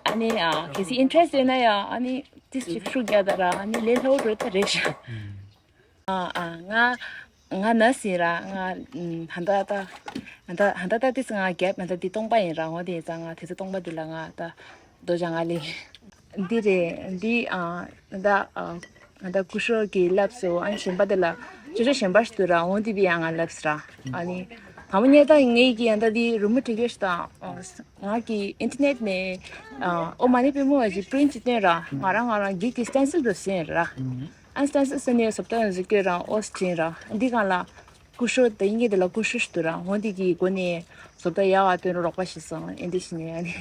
ཨ་ནི། ཨ། གལ་སྲིད་ཨིན་ཊི་རེ་སི་ཡོད་ན་ཡང་། ཨ་ནི་དེ་ཞིག་ཤུགས་རྒྱག་ད་ར། ཨ་ནི་ལས་སླ་པོ་རེད་ད་རེད་ཤག་ཨ། ཨ། ང་ང་ནར་སི་ཡིན་ར། ང་། ཨམ། ཧན་ད་ད། ཧན་ད་ཧན་ད་ད་ཏིས་ང་རྒྱབ། ཧན་ད་འདི་སྟོང་པ་ཡིན་ར། འོ་དེ་ཡིན་ཙང་ང་དེ་ཚོ་སྟོང་པ་འདི་ལ་ང་ད་རྡོ་བྱང་ང་ལི། འདི་རེད། འདི། ཨ། ད། ཨ། ད་སྐུ་ཞབས་ཀྱིས་ལབ་སོང་། ཨ་ནི་གཞན་པ་དེ་ལ་ཅོ་ཅོ་གཞན་པ་ཞིག་འདུག་ར། འོ་འདི་བི་ཡང་ང་ལབ་སོང་ར། ཨ་ནི་དང་པོ་ཉིད་ད་ངེད་ཀྱིས་ཡང་ད་འདི་རི་མོ་བྲིས་ཀྱི་ཞིག་དང་། ཨ། ང་གི་ཨིན་ཊར་ནེཊ་ནས། ཨ། ཨོཾ་མ་ཎི་པདྨེ་ཞེས་པི་རིནཊ་ཅིག་བཏོན་ར། ང་རང་ང་རང་སྒེར་གྱི་སི་ཊེན་སིལ་དུ་བཟོས་ཡིན་ར། ཨ་ནི་སི་ཊེན་སིལ་བཟོས་ནས་བཟོ་ལྟ་ཡང་བཟོས་ཀྱི་ར། ཨོ་སི་བྲིས་ར། འདི་སྒང་ལ་ཀུ་ཤུ་དེ་ཡིན་གྱི་དེ་ལ་ཀུ་ཤུ་ཞིག་འདུག་ར། འོ་འདི་གི་སྒོ་ནས་བཟོ་ལྟ་ཡག་པ་སྟོན་རོགས་པ་ཞིག་སོང་། ཨེ་འདི་བྱས་ནས་ཨ་ནི་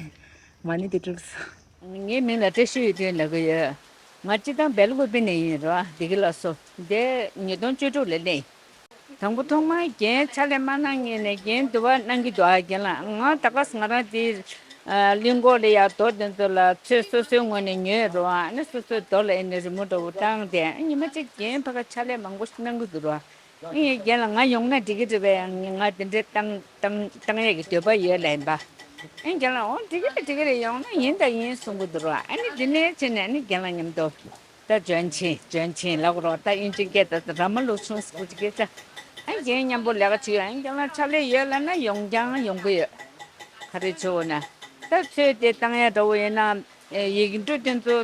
མ་ཎི་དེ་གྲུབ་སོང་། ངའི་མིང་ལ་བཀྲ་ཤིས་ཡུས་ཀྲེང་ལབ་ཀྱི་ཡོད། ང་སྤྱིར་བཏང་སྦེལ་ཀོབ་ནས་ཡིན་ར། བདེ་སྐྱིད་ལགས་སོ། འདི་ཉིས་སྟོང་བཅུ་དྲུག་ལ་སླེབས། དང་པོ་ཐོག་མར་རྒན་ཕྱག་ལས་མ་གནང་སྔོན་ནས་རྒན་འདུ་བ་གནང་གི་འདུག་ཨ། རྒན་ལགས། ང་ད་ག་ང་རང་དེ། ཨ། གླིང་སྐོར་ལ་ཡ་རྡོ་དེ་ཚོ་ལ་ཚོས་སོ་སོའི་ངོས་ནས་ཉོས་རོ། ཨ་ནི་སོ་སོའི་རྡོ་ལ་ཨེ་ནི་རི་མོ་འདྲ་བོ་བཏང་སྟེ། ཨ། ཉི་མ་གཅིག་རྒན་ཕ་ག་ཕྱག་ལས་མང་པོ་ཞིག་གནང་གི་འདུག་རོ། ཨ་ནི་རྒན་ལགས་ང་ཡོང་ན་འགྲིག་གི་རེད་པས། ང་དེ་འདྲའི་བཏང་བཏང་བཏང་ཡས་ཀྱི་འདོད་པ་ཡོད་ལབ་ཡིན་པ། ཨ་ནི་རྒན་ལགས་འོ་འགྲིག་གི་རེད་འགྲིག་གི་རེད། ཡོང་ན་ཡིན་དང་ཡིན་གསུང་གི་འདུག་རོ། ཨ་ནི་དེ་ནས་ཕྱིན་ནས་ཨ་ནི་རྒན་ལགས་མཉམ་དུ། ད་འཇོན་ཆེན་འཇོན་ཆེན་ལབ་རོགས། ད་དབྱིན་ཇི་སྐད་ད་ར་མ་ལོ་ཆུང་སྐུ་ཅི་སྐད་ཆ། ཨ་རྒན་མཉམ་པོ་ལས་ཀ་བྱེད་ཡོད། ཨ་རྒན་ལགས་ཕྱག་ལས་ཡོད་ལབ་ན་ཡོང་ཀྱང་ཡོང་གི་ཡོད། ག་རེ་བྱེད་འོ་ན། ད་ཚོས་དེ་བཏང་ཡ་འདྲ་བོ་ཡིན་ན། ཡིག་འབྲུ་དེ་ཚོ་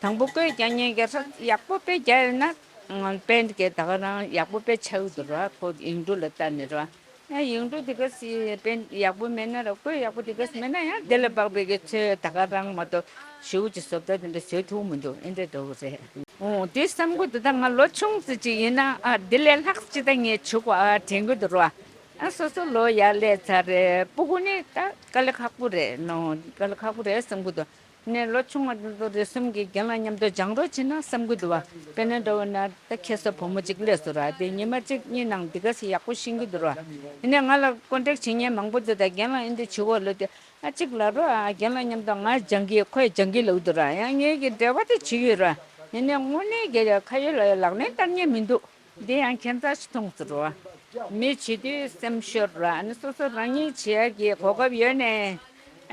དང་པོ་བཀོད་རྒྱག་མཁན་གྱི་ཡག་པོ་དཔེ་རྒྱག་ཡོད་ན། དཔེ་གི་ད་ག་རང་ཡག་པོ་དཔེ་ཆགས་ཀྱི་འདུག་ར། ཁོ་ཡིག་འབྲུ་ལ་ལྟ་ནས་ར། ཡང་ཡིག་འབྲུ་དེ་ག་སི་དཔེ་ཡག་པོ་མེད་ན་ར། བཀོད་ཡག་པོ་དེ་ག་སི་མེད་ན་ཡང་དེ་ལ་དཔག་པའི་གི་ཚོས་ད་ག་རང་མ་གཏོགས་ཞེ་པོ་ཅིག་བཟོ་ལྟ་དེ་འདྲ་བཟོས་ཐུབ་མི་འདུག་ཨེ་འདྲ་འགྲོ་གི་རེད། འོ་དེ་བསམ་གི་འདུག་ད་ང་ལོ་ཆུང་ཙི་ཅིག་ཡིན་ན། ཨ། དེ་ལས་ལྷག་ཅིག་ད་ངས་བྱེད་དགོས་ཨ་དྲན་གི་འདུག་ར། ཨ། སོ་སོ་ལོ་ཡར་སླེབས་ཚར་རེད། སྤུ་གུ་ནི་ད་དཀའ་ལས་ཁག་པོ་རེད་ནོ། དཀའ་ལས་ཁག་པོ་རེད་བསམ་གི་འདུག་ནས་ལོ་ཆུང་བ་དེ་ཚོ་རེ་ཟུང་གིས་རྒན་ལགས་མཉམ་དུ་སྦྱང་རོགས་བྱེད་ན་བསམ་གྱི་འདུག་བ། དཔེར་ན་འདྲ་བོ་ན་ད་ཁ་སང་བུ་མོ་གཅིག་སླེབས་སོང་ར། དེ་ཉི་མ་གཅིག་གཉིས་ནང་འདི་ག་ས་ཡག་པོ་ཤེས་ཀྱི་འདུག་ར། ཡིན་ནའི་ང་ལ་ཀོན་ཊེག་བྱེད་མཁན་མང་པོ་འདུག་ད་རྒན་ལགས་འདི་འདྲ་བྱེད་དགོས་ལབ་དུས། ཨ། གཅིག་ལབ་རོགས་ཨ། རྒན་ལགས་མཉམ་དུ་ང་སྦྱང་གི་ཁོས་སྦྱང་གི་ལབ་འདུག་ར། ཡང་ངེད་ཀྱི་འབྲེལ་བ་དེ་བྱེད་ཀྱི་ཡོད་ར། ཡིན་ནའི་དངོས་གནས་རྒན་ལགས་ཁ་ཡོད་ལག་ཡོད་ལག་ལེན་བསྟར་མཁན་མི་འདུག་འདི་ཡང་ཁྱད་མཚར་ཞིག་མཐོང་ཟེར་བ། མི་བྱེད་དུས་སེམས་ཤོར་ར། ཨ་ནི་སོ་སོ་རང་ཉིད་བྱེད་ཡག་གི་གོ་སྐབས་ཡོད་ནའི།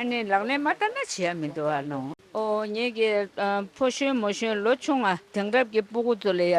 ཨ་ནི་ལག་ལེན་མ་བསྟར་ན་བྱེད་ཡག་མི་འདུག་ཨ་ནོ། ཨོ་ངེད་ཀྱི་ཨ་ཕོ་གཞོན་མོ་གཞོན་ལོ་ཆུང་བ་དེང་རབས་ཀྱི་སྤུ་གུ་ཚོ་ལ་ཡ་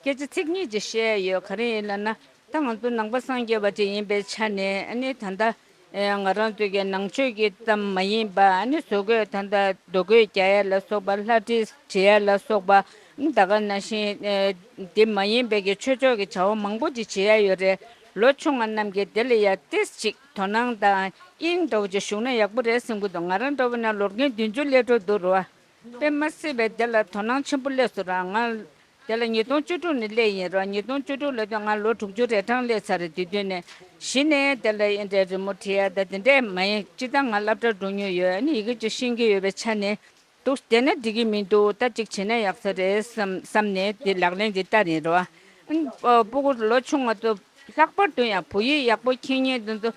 སྐད་ཆ་ཚིག་གཉིས་ཅིག་བཤད་ཡ་ཡོད། ག་རེ་ཡིན་ལབ་ན། ད་ང་ཚོ་ནང་པ་སངས་རྒྱས་པ་ཅིག་ཡིན་པའི་ཆ་ནས། ཨ་ནི་ད་ལྟ་ཨེ་ང་རང་ཚོ་གི་ནང་ཆོས་ཀྱི་ཙམ་མ་ཡིན་པ། ཨ་ནི་བཟོ་བཀོད་ད་ལྟ་རྡོ་བརྐོས་རྒྱག་ཡ་ལ་སོགས་པ། ལྷ་བྲིས་བྲི་ཡ་ལ་སོགས་པ། ཨ་ནི་ད་ག་ནང་བཞིན་ཨེ་དེ་མ་ཡིན་པའི་གི་ཆོས་ཕྱོགས་ཀྱི་བྱ་བ་མང་པོ་ཅིག་བྱེད་ཡ་ཡོད་རེད། ལོ་ཆུང་བ་རྣམས་ཀྱིས་དེ་ལ་ཡ་ཏིས་ཅིག་དོ་སྣང་དང་དབྱིངས་འདྲ་བོ་ཅིག་ཞུགས་ན་ཡག་པོ་རེད་བསམ་གྱི་འདུག་ང་རང་འདྲ་བོ་ན་ལོ་རྒན་བདུན་ཅུ་སླེབས་འགྲོ་འདུག་རེད་བ། དཔེ་མ་སྲིད་པའི་དེ་ལ་དོ་སྣང་ཆེན་པོ་སླེབས་སོང་ར། ང་དེ་ལ་ཉིས་སྟོང་བཅུ་དྲུག་ནས་སླེབས་ཡིན་ར། ཉིས་སྟོང་བཅུ་དྲུག་ལ་དུས་ང་ལོ་དྲུག་ཅུ་རེ་གྲངས་སླེབས་ཚར་རེད། དེ་དུས་ནས་གཞི་ནས་དེ་ལ་ཨེ་འདྲའི་རི་མོ་བྲིས་ཡ་ད་དེ་འདྲས་མ་ཡིན། སྤྱིར་བཏང་ང་སློབ་གྲྭ་འགྲོ་མྱོང་ཡོད། ཨ་ནི་ཡི་གེ་ཅིག་ཤེས་ཀྱི་ཡོད་པའི་ཆ་ནས་འདུག་བསྡད་ན་འགྲིག་གི་མི་འདུག་ད་ཅིག་བྱས་ན་ཡག་ས་རེད་བསམ་བསམ་ནས་དེ་ལག་ལེན་དེ་བསྟར་ཡིན་ར། ཨ་ནི་སྤུ་གུ་ལོ་ཆུང་བ་ཚོ་ལྷག་པར་དུ་ཡང་བོད་ཡིག་ཡག་པོ་མཁྱེན་མཁན་དེ་ཚོ་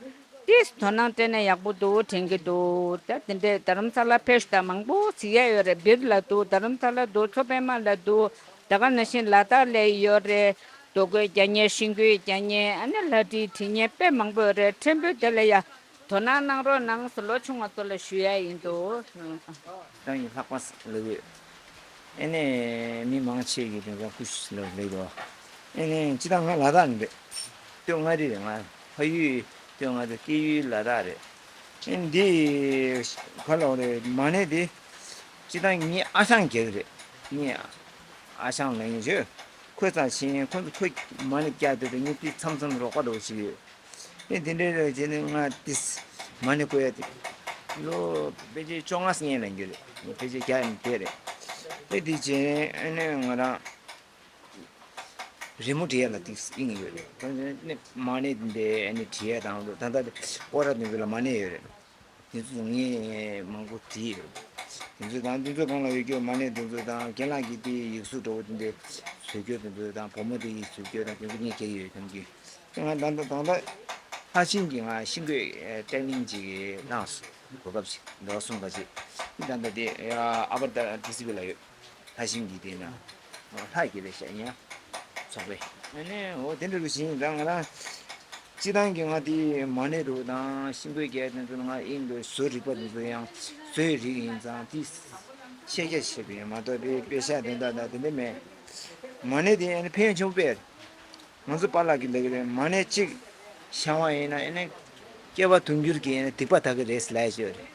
ཏིས་དོ་སྣང་སྤྲད་ན་ཡག་པོ་འདུག་དྲན་གྱི་འདུག་ད་དེ་འདྲས་རྡ་རམ་ས་ལ་ཕེབས་ཤིག་ད་མང་པོ་གཟིགས་ཡ་ཡོད་རེད། སྦིར་ལ་འདུག་རྡ་རམ་ས་ལ་འདུག་མཚོ་པདྨ་ལ་འདུག་ད་ག་ནང་བཞིན་ལ་དྭགས་ལ་ཡོད་རེད། རྡོ་བརྐོས་རྒྱག་མཁན། ཤིང་བརྐོས་རྒྱག་མཁན། ཨ་ནི་ལྷ་བྲིས་བྲི་མཁན་དཔེ་མང་པོ་ཡོད་རེད། ཕྲན་བུ་དེ་ལ་ཡ་དོ་སྣང་གནང་རོགས་གནང་ཟེར་ལོ་ཆུང་བ་ཚོ་ལ་ཞུ་ཡ་ཡིན་འདུག་ད་ཡིན་ལྷག་པ་ལབ་ཡོད། ཨེ་ནས་མི་མང་ཆེ་གི་དེང་སང་སྐུ་ཞབས་ལབ་ལེགས་འདུག་ཨེ་ནས་སྤྱིར་བཏང་ང་ལ་དྭགས་ནས་རེད། སྟོད་མངའ་རིས་རེད། ང་ཕ་ཡུལ་སྟོད་མངའ་རིས། སྐྱེས་ཡུལ་ལ་དྭགས་རེད། འདི་ག་ལ་རེད། མ་ཎི་འདི་སྤྱིར་བཏང་ངའི་ཨ་ཞང་རྒྱག་གི་རེད། ངའི་ཨ་ཞང་ལ་ཡིན་ཞུ། ཁོས་ཙང་ཤེས། ཁོ་ཚོ་ཁོས་མ་ཎི་བརྒྱབ་དེ་དུས་ངས་དེ་མཚམས་མཚམས་རོགས་པ་འདྲ་བོ་བྱེད་ཀྱི་ཡོད། ཨེ་དེ་འདྲའི་རེད་བྱས་ནས་ང་དེ་མ་ཎི་བསྐུར་ཡ་དེ་ལོ་ཕལ་ཆེར་བཅོ་ལྔ་སྔོན་ལ་འགྱོད་རེད། ཕལ་ཆེར་བརྒྱ་ཡིན་དེ་རེད། ཨེ་དེ་བྱས་ཨ་ནི་ང་རང་རི་མོ་བྲིས་ཡ་ལ་ཏིག་དབྱིངས་ཡོད་རེད། ད་ནི་མ་ཎི་འདི་ཨ་ནི་བྲིས་ཡ་དང་ད་ལྟ་སྐོར་ར་འདི་ཚོ་ལ་མ་ཎི་ཡོད་རེད། དེ་ཚོ་ངས་མང་པོ་བྲིས་ཡོད། དེ་ཚོ་དང་དེ་ཚོ་གང་ལ་ཡོད་རྒྱུ་མ་ཎི་དེ་ཚོ་དང་རྒན་ལགས་ཀྱིས་དེ་ཡིག་གཟུགས་འདྲ་བོ་དེ་འདྲ་བཟོ་རྒྱུ་དེ་ཚོ་དང་བུ་མོ་དེ་ཡིག་བཟོ་རྒྱུ་དང་དེ་ཚོ་ངས་བྱེད་ཀྱི་ཡོད་དམ་གྱི། ང་ད་ལྟ་ད་ལྟ་ལྷ་ཤིང་གི་ང་ཤིང་བརྐོས་ཊེ་ནིང་ཅིག་གནང་སོང་། གོ་སྐབས་ཤིག་འདྲ་བ་གསུངས་པ་ཅིག་ད་ལྟ་དེ་ཨ་པར་ད་ཊི་སི་བི་ལ་ཡོད། ལྷ་ཤིང་གི་དེ་ན་ལྷ་གི་རེད་ཤག་ཡིན་ཡ། ཚོགས་པས། ཨ་ནི་འོ་དེ་འདྲ་རུ་ཞིག་ཡིན་ད་ང་རང་། སྤྱི་བཏང་གི་ང་དེ་མ་ཎི་རུ་དང་ཤིང་བརྐོས་རྒྱག་དེ་ཚོ་ང་དབྱིངས་འགྲོ་བཟོ་རིག་པ་དེ་ཚོ་ཡང་བཟོའི་རིགས་ཡིན་ཙང་དེ་ཤེས་རྒྱ་ཆེ་བ་ཡིན་མ་གཏོགས་དེ་དཔེ་ཤག་དེ་འདྲ་དང་དེ་འདྲ་མེད། མ་ཎི་དེ་ཨ་ནི་ཕན་ཡོན་ཆེན་པོ་དཔེ། ང་ཚོ་པཱ་ལགས་ཀྱིས་ལབ་ཀྱི་རེད། མ་ཎི་གཅིག་བཤམས་པ་ཡིན་ན་ཨེ་ནས་སྐྱེ་བ་དུང་འགྱུར་གྱི་ཨེ་ནས་སྡིག་པ་དག་གི་རེད་ལབ་ཡ་ཅིག་ཡོད་རེད།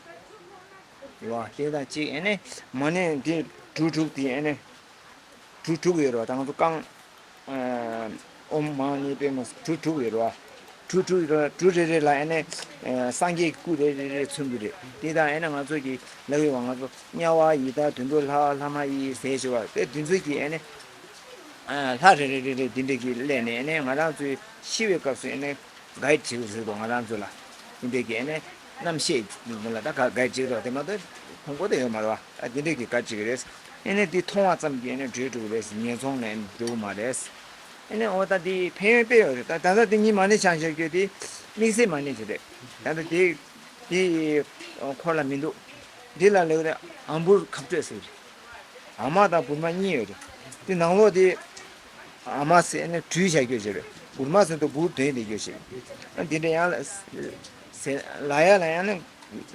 ཡོད་པ་དེ་དང་གཅིག་ཨེ་ནས་མ་ཎི་འདི་གྲུ་དྲུག་དེ་ཨེ་ནས་གྲུ་དྲུག་ཡོད་རེད་པ། ད་ང་ཚོ་རྐང་ཨོཾ་མ་ཎི་པདྨེ་གྲུ་དྲུག་ཡོད་རེད་པ། གྲུ་དྲུག་ཡོད་རེད་པ། གྲུ་རེ་རེ་ལ་ཨེ་ནས་སངས་རྒྱས་ཀྱི་སྐུ་རེ་རེ་རེ་མཚོན་གྱི་རེད། དེ་དང་ཨེ་ནས་ང་ཚོ་གི་ལབ་ཡོད་པ། ང་ཚོ་དམྱལ་བ་ཡི་དྭགས་དུད་འགྲོ་ལྷ་ལྷ་མ་ཡིན་ཟེར་ཞུ་བ་དེ་དེ་ཚོ་གི་ཨེ་ནས། ལྷ་རེ་རེ་རེ་རེ་འདི་འདྲ་གི་སླེབས་ནས་ཨ་ནི་ང་རང་ཚོའི་ཤི་བའི་སྐབས་སུ་ཨ་ནི་གའིཌ་བྱེད་ཀྱི་ཟེར་གོ། ང་རང་ཚོ་ལ་འདི་འདྲ་གི་ཨ་ནི་རྣམ་ཤེས་ལ་ད་ག་གའིཌ་བྱེད་རོགས་དེ་མ་གཏོགས་ཕུང་པོ་དེ་ཡོད་མ་རེད་པ། ཨ་འདི་འདྲ་གི་གའིཌ་བྱེད་ཀྱི་རེད། ཨ་ནི་འདི་མཐོང་བ་ཙམ་གྱིས་ཨ་ནི་འགྲོ་འགྲོ་གི་རེད། ངན་སོང་ལ་ཨ་ནི་འགྲོ་གི་མ་རེད། ཨ་ནི་འོ་ད་འདི་ཕན་ཡོན་དཔེ་ཡོད་རེད། ད་ད་ལྟ་འདི་ཉིད་མ་ཎི་བགྲང་བཞག་རྒྱུ་དེ་དམིགས་བསལ་མ་ཎི་ཞིག་རེད། ད་ལྟ་དེ་དེ་ཁོ་ལ་མི་འདུག་འདི་ལ་ལེགས་རེད། ཨམ་བུར་ཁབ་སྤྲོད་ཟེར་གྱི་རེད། ཨ་མ་དང་བུར་མ་གཉིས་ཡོད་རེད། དེ་ནང་ལོགས་དེ་ཨ་མ་ཟེར་ནས་བྲུས་བཞག་རྒྱུ་ཞིག་རེད། བུར་མ་ཟེར་དུས་བུར་དོན་དེ་རྒྱུ་ཞིག་འདི་འདྲ་ཡང་ལ་ཟེར་ལ་ཡ་ལ་ཡང་ནི་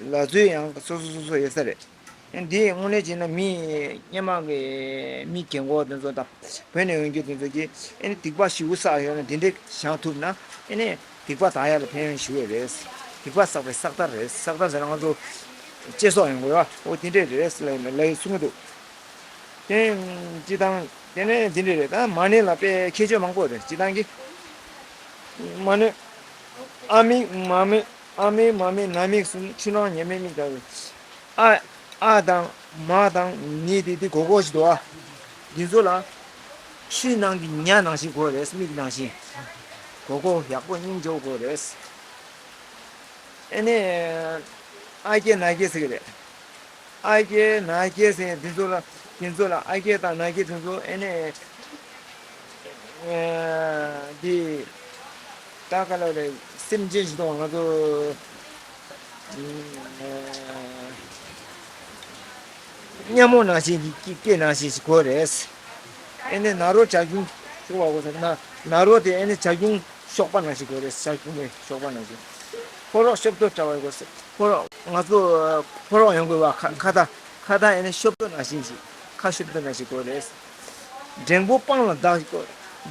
ལ་ཚོད་ཡང་སོ་སོ་སོ་སོ་ཡོད་ས་རེད། འདི་དངོས་གནས་བྱས་ན་མི་སྔོན་མ་གི་མི་རྒན་གོག་དེ་ཚོ་དང་བོད་ནས་ཡོང་རྒྱུ་དེ་ཚོ་གིས་ཨ་ནི་སྡིག་པ་ཞེ་པོ་བསགས་ཡོད་ན་འདི་འདྲ་བཞེངས་ཐུབ་ན་ཨ་ནི་སྡིག་པ་དག་ཡ་ལ་ཕན་ཡོན་ཞེ་པོ་རེད། སྡིག་པ་བསགས་པའི་བསགས་ཐབས་རེད། བསགས་ཐབས་ཟེར་ན་ང་ཚོ་གཅེས་སྲོག་ཡོང་དགོས་པ་འོ་དེ་འདྲ་རེད་ལབ་ལབ་གསུང་གི་འདུག་དེ་སྤྱིར་བཏང་དེ་ནས་འདི་འདྲ་རེད། ད་མ་ཎི་ལ་དཔེ་ཁྱད་ཆོས་མང་པོ་རེད། སྤྱིར་བཏང་གི་མ་ཎི་ཨ་མིག་མ་མིག་ཨ་མིག་མ་མིག་ན་མིག་གསུམ་ཕྱི་ནང་ཉེ་མིག་མིག་དང་། ཨ་ཨ་དང་མ་དང་ནི་དེ་དེ་གོ་གོ་ཞིག་འདུག་ཨ། འདི་ཚོ་ལ་ཆུའི་ནང་གི་ཉ་ནང་བཞིན་དགོས་རེད། མིག་ནང་བཞིན་གོ་གོ་ཡག་པོ་སྙིང་རྗེ་པོ་དགོས་རེད། ཨ་ནི་ཨ་རྒྱས་ན་རྒྱས་ཟེར་གི་རེད། ཨ་རྒྱས་ན་རྒྱས་ཟེར་འདི་ཚོ་ལ་འདི་ཚོ་ལ་ཨ་རྒྱས་དང་ན་རྒྱས་དེ་ཚོ་ཨ་ནི། འདི་ད་ག་ལ་རེད། སེམས་ཅན་ཞིག་དང་ང་ཚོ་གཉའ་མོ་ནང་བཞིན་གྱི་སྐེ་ནང་བཞིན་ཞིག་དགོས་རེད། ཨེ་ནས་ན་རོ་བྱ་ཁྱུང་ཤོག་པ་དགོས་ཟེར་ན་ན་རོ་དེ་ཨེ་ནས་བྱ་ཁྱུང་གཤོག་པ་ནང་བཞིན་དགོས་རེད། བྱ་ཁྱུང་གི་གཤོག་པ་ནང་བཞིན། ཕོ་རོག་ཤོབ་ཏོ་འདྲ་བ་དགོས་ཟེར། ཕོ་རོག་ང་ཚོ་ཕོ་རོག་ཡོང་དགོས་པ། ཁ་ཁ་ད་ཁ་ད་ཨེ་ནས་ཤོབ་ཏོ་ནང་བཞིན་ཞིག་ཁ་ཤོབ་ཏོ་ནང་བཞིན་དགོས་རེད། འགྲེང་བུ་སྤང་ལ་བདག་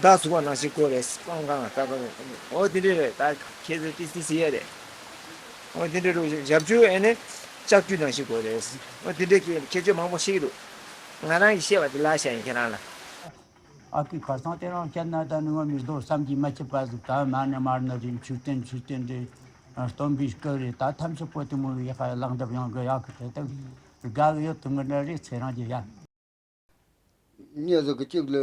བདག་ཟུག་པ་ནང་བཞིན་དགོས་རེད། སྤང་གང་ལ་བདག་གང་། འོ་དེ་འདྲ་རེད། ད་ཁྱེད་ཚོས་ཏི་སི་སི་ཡ་རེད། འོ་དེ་འདྲ་རུ་ཞབས་ཞུ་ཨེ་ནས་ལྕགས་ཀྱུ་ནང་བཞིན་དགོས་རེད། འོ་དེ་འདྲ་གི་ཁྱད་ཆོས་མང་པོ་ཤེས་ཀྱི་འདུག་ང་རང་གིས་ཤེས་པ་དེ་ལབ་བཞག་ཡིན་ཁྱེད་རང་ལ། ཨ་ཁུའི་ཁ་སང་དེ་རིང་བཤད་ན་ད་ནི་ངོ་མི་སྡོད་བསམ་གྱིས་མ་ཁྱབ་པ་ཟིག་ད་མ་ནི་མར་ནི་རེད། མཆོད་རྟེན་མཆོད་རྟེན་རེད། སྟོན་པའི་སྐུ་རེད། ད་ཐམས་ཅད་པོ་དེ་མོ་ཡག་པ་ལག་འདེབས་ཡོང་གི། ཡག་གི་དེ་དག་དགའ་གི་ཡོད་དུ་མི་འདྲ་རེད། ཚེ་རིང་གི་ཡ། མྱི་ཟིག་གི་གཅིག་ལ་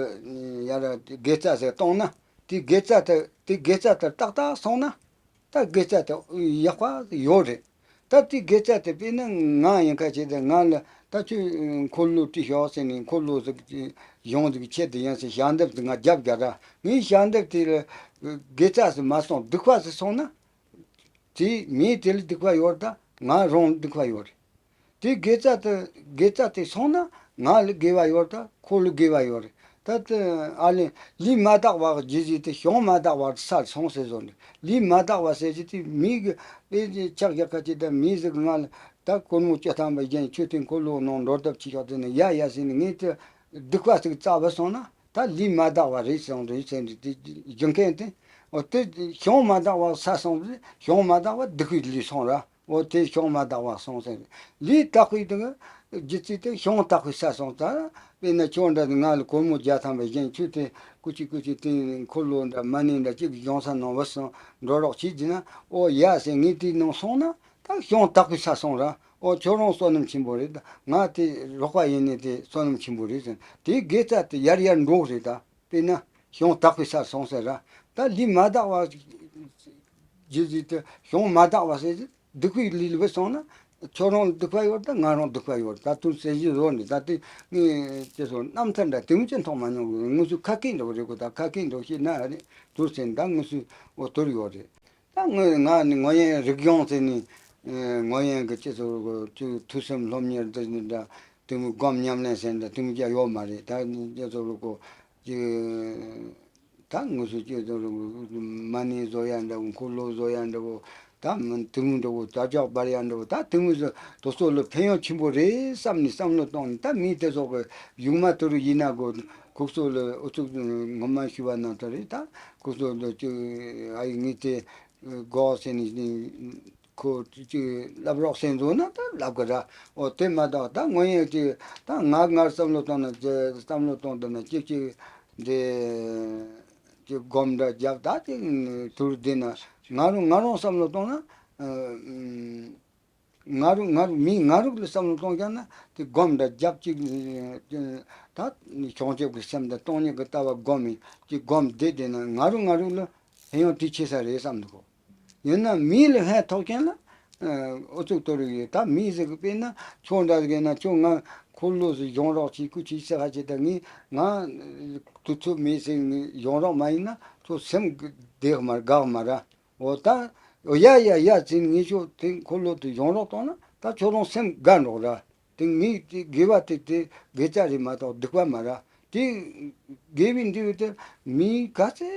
ཡར་དགེ་རྩ་ཟིག་བཏང་ན་དེ་དགེ་རྩ་དེ་དེ་དགེ་རྩ་དེ་ཏག་ཏག་སོང་ན་ད་དགེ་རྩ་དེ་ཡག་པ་ཡོད་རེད། ད་དེ་དགེ་རྩ་དེ་དཔེར་ན་ང་ཡིན་ཁ་ཆེ་དེ་ང་ལ་ད་ཁྱོད་འཁོར་ལོ་བྲིས་ཤོག་ཟེར་ནས་འཁོར་ལོ་ཟིག་གཞུང་ཟིག་ཆེད་དུ་ཡིན་ཟེར་ཞལ་འདེབས་ཟིག་ང་རྒྱབ་རྒྱག་ར། ངའི་ཞལ་འདེབས་དེ་ལ་དགེ་རྩ་ཟིག་མ་སོང་སྡིག་པ་ཟིག་སོང་ན། དེ་མིའི་དེ་ལ་སྡིག་པ་ཡོད་ད་ང་རང་ལ་སྡིག་པ་ཡོད་རེད། དེ་དགེ་རྩ་དེ་དགེ་རྩ་དེ་སོང་ན་ང་ལ་དགེ་བ་ཡོད་ད་ཁོ་ལ་དགེ་བ་ཡོད་རེད། ད་དེ་ཨ་ལས་ལུས་མ་དག་པ་གི་རྒྱུ་ཟིག་དེ་བྱང་མ་དག་པ་སར་སོང་ཟེར་བཟོ་འདྲ། ལུས་མ་དག་པ་ཟེར་གྱི་དེ་མི་གི་དཔེ་ཆ་ཕྱག་རྒྱག་ཁ་ཅིག་ད་མི་ཟིག་ང་ལ་ད་སྒོར་མོ་བཅུ་ཐམ་པ་རྒྱན་མཆོད་རྟེན་འཁོར་ལོ་ནང་འགྲོ་ཐབས་ཅིག་ཤོག་དེ་ནས་ཡ་ཡ་ཟེར་ནས་ངས་དེ་སྡིག་པ་ཟིག་རྩ་བ་སོང་ན་ད་ལུས་མ་དག་པ་རེད་སོང་རེད་ཟེར་འདྲ་དེ་རྒྱུ་མཁན་དེ། འོ་དེ་བྱང་མ་དག་པ་ས་སོང་རེད། བྱང་མ་དག་པ་སྡིག་པའི་ལུས་སོང་ར། འོ་དེ་ཤིང་མ་དག་པ་སོང་ཟེར། ལས་དག་པའི་དེ་གི་རྒྱུ་རྩིས་དེ་ཤིང་དག་པའི་ས་སོང་ཙང་། དཔེར་ན་ཁྱོད་འདྲ་ང་ལ་སྒོར་མོ་བརྒྱ་ཐམ་པ་བཞིན་ཁྱོད་དེ་ཀུ་ཅི་ཀུ་ཅི་དེ་འཁོར་ལོ་འདྲ་མ་ཎི་འདྲ་གཅིག་གི་གཞུང་ས་ནང་བུད་སོང་འགྲོ་རོགས་བྱེད་ཀྱི་ན། འོ་ཡ་ཟེར། ངས་དེའི་ནང་སོང་ན་ད་ཤིང་དག་པའི་ས་སོང་ར། འོ་ཁྱོད་རང་བསོད་ནམས་ཆེན་པོ་རེད། ད་ང་དེ་རོགས་པ་ཡིན་ནས་དེ་བསོད་ནམས་ཆེན་པོ་རེད་ཟེར། དེའི་དགེ་རྩ་དེ་ཡར་ཡར་འགྲོ་གི་རེད་ད། དཔེར་ན་ཤིང་དག་པའི་སར་སོང་ཟེར་ར། ད་ལས་མ་དག་པ་རྒྱུ་རྩིས་དེ་ཤིང་མ་དག་པ་ཟེར་སྡིག་པའི་ལས་ལ་བུད་སོང་ན། ཁྱོད་རང་ལ་སྡིག་པ་ཡོད་ད་ང་རང་སྡིག་པ་ཡོད། ད་དུང་ཟེར་གྱི་བཟོ་ནས་ད་དེ་ངས་ཅི་སོང་རྣམ་ཐར་འདྲ་དེ་མོ་ཅི་མཐོང་མ་མྱོང་གི། ང་ཚོས་ཁ་སྐད་འདྲ་བོ་རེད་གོ། ད་ཁ་སྐད་འདྲ་བོ་བཤད་ན་རེད་དུ་ཟེར། ད་ང་ཚོས་འོ་དོར་ཡོད་རེད། ད་ངོས་ང་ནི་ངོ་ཡན་རིག་གཞུང་ཟེར་ནས། ཨེ་ངོ་ཡན་གྱི་སྤྱི་ཚོགས་ཀྱི་ཐོས་བསམ་སློབ་གཉེར་འདི་ནི་འདྲ། དེ་མོ་སྒོམ་ཉམས་ལེན་ཟེར་འདྲ་དེ་མོ་རྒྱག་ཡོད་མ་རེད། ད་ནི་སྤྱི་ཚོགས་ཀྱི་ཅི་ད་ངོས་སུ་སྤྱི་ཚོགས་མ་ཎི་བཟོ་ཡ་འདྲ་བོ། འཁོར་ལོ་བཟོ་ཡ་འདྲ་བོ། ད་མི་དེ་མོ་འདྲ་བོ། དར་ལྕོག་འབར་ཡ་འདྲ་བོ། ད་དེ་མོ་ཟོ་དེ་ཚོ་ལ་ཕན་ཡོན་ཆེན་པོ་རེད་བསམ་ནས་བསམ་བློ་བཏང་ནས། ད་མི་དེ་ཚོ་གི་ཡུག་མ་དུ་རུ་ཡིན་ན་གོ། ཁོ་ཚོ་ལ་ཨུ་ཚུགས་ངོ་མ་ཞུ་བ་ནང་དུ་རེད། ད་ཁོ་ཚོ་འདི་ཅིག་ཨ་ཡི་ངས་དེ་དགོས་ཟེར་ནས་ཁོ་ཅིག་ལབ་རོགས་ཟེར་འདུག་ན་ད་ལབ་གི་ར། འོ་དེ་མ་གཏོགས་ད་ངོ་ཡན་ཅིག་ད་ང་ང་བསམ་བློ་བཏང་ན་ཅི་བསམ་བློ་བཏང་འདུག་ན་ཅིག་ཅིག་འདི་ཅིག་སྒོམ་འདྲ་རྒྱབ། ད་ཅིག་དུར་བསྡད་ན་ང་རང་ང་རང་བསམ་བློ་བཏང་ན། ང་རང་ང་རང་མི་ང་རང་ལ་བསམ་བློ་གཏོང་རྒྱུ་ན་དེ་སྒོམ་འདྲ་རྒྱབ་ཅིག་ད་བྱང་ཆུབ་ཀྱི་སེམས་དང་སྟོང་ཉིད་ཀྱི་ལྟ་བ་སྒོམ་མི་ཅིག་སྒོམ་བསྡད་བསྡད་ན་ང་རང་ང་རང་ལ་ཕན་ཡོན་དེ་ཆེ་ས་རེད་བསམ་འདུག་གོ། ཡིན་ན་མི་ལ་ཕན་ཐོགས་མཁན་ལ་ཨུ་ཚུགས་གཏོང་གི་ཡོད། ད་མི་ཟེར་གི་དཔེར་ན་ཁྱོད་འདྲ་ཟིག་ཡིན་ན་ཁྱོད་ང་འཁོར་ལོ་ཟིག་གཞུང་རོགས་བྱེད་ཁུལ་བྱེད་ཟེར་ཁ་ཅིག་ད་ངས་ང་དུས་ཚོད་མེད་ཟེར་ངས་གཞུང་རོགས་མ་ཡིན་ན་ཁྱོད་སེམས་བདེ་གི་མ་རེད། དགའ་གི་མ་རེད། འོ་ད། འོ་ཡ་ཡ་ཡ་ཟེར་ངས་ཁྱོད་དེ་འཁོར་ལོ་དེ་གཞུང་རོགས་བཏང་ན་ད་ཁྱོད་རང་སེམས་དགའ་འགྲོ་ར། དེ་ངས་དེ་དགེ་བ་དེ་དེ་དགེ་རྩ་རེད་མ་གཏོགས་སྡིག་པ་མ་ར། དེ་དགེ་བའི་འབྲས་བུ་དེ་མི་ག་ཚད་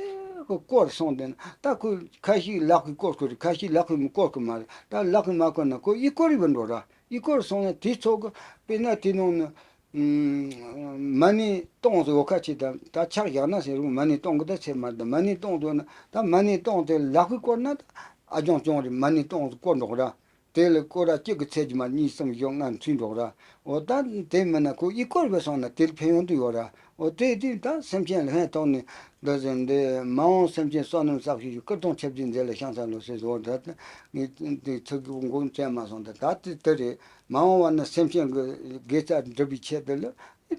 ཀྱིས་བསྐོར་སོང་དེ་ན་ད་ཁོས་ཁ་ཤས་ལག་གིས་བསྐོར་གི་རེད། ཁ་ཤས་ལག་གིས་མི་བསྐོར་གི་མ་རེད། ད་ལག་གིས་མ་བསྐོར་ན་ཁོ་ཡིད་བསྐོར་རེ་བུད་འགྲོ་ར། ཡིད་བསྐོར་སོང་ན་དེ་ཚོ་གི་དཔེར་ན་དེ་ནང་ནས། མ་ཎི་སྟོང་ཟིག་འོ་ཁ་ཆེ་ད་ད་ཕྱག་བཞག་ན་ཟེར་རུང་མ་ཎི་སྟོང་གི་ད་ཚེ་མ་ད་མ་ཎི་སྟོང་ཟིག་ན་ད་མ་ཎི་སྟོང་དེ་ལག་པས་བསྐོར་ན་ད་ཨ་ཅང་ཅང་རེད། མ་ཎི་སྟོང་ཟིག་བསྐོར་འགྲོ་ར། དེ་ལ་སྐོར་ར་གཅིག་གི་ཚད་ཀྱི་མ་གཉིས་གསུམ་བཞི་ལྔ་ཚུད་འགྲོ་ར། འོ་ད་དེ་མིན་ན་ཁོ་ཡིད་བསྐོར་བས་སོང་ན་དེ་ལ་ཕན་ཡོན་དུ་ཡོད་ར། འོ་དེ་དུས་ད་སེམས་ཅན་ལ་ཕན་ཐོགས་ནས་འདི་ཟེར་འདི་མ་འོངས་སེམས་ཅན་བསོད་ནམས་བསགས་ཤིང་སྐུ་གདུང་ཆེ་བརྒྱའི་མཛད་ལ་ཤང་ས་ལོ་ཟེར་བཟོ་ད་ངས་འདི་ཚིག་གི་མགོ་བཙལ་མ་སོང་ད་ད་དེ་དེ་རེད། མ་འོངས་པ་ན་སེམས་ཅན་གྱི་དགེ་རྩ་སྒྲུབ་པའི་ཆེད་དུ་ལ་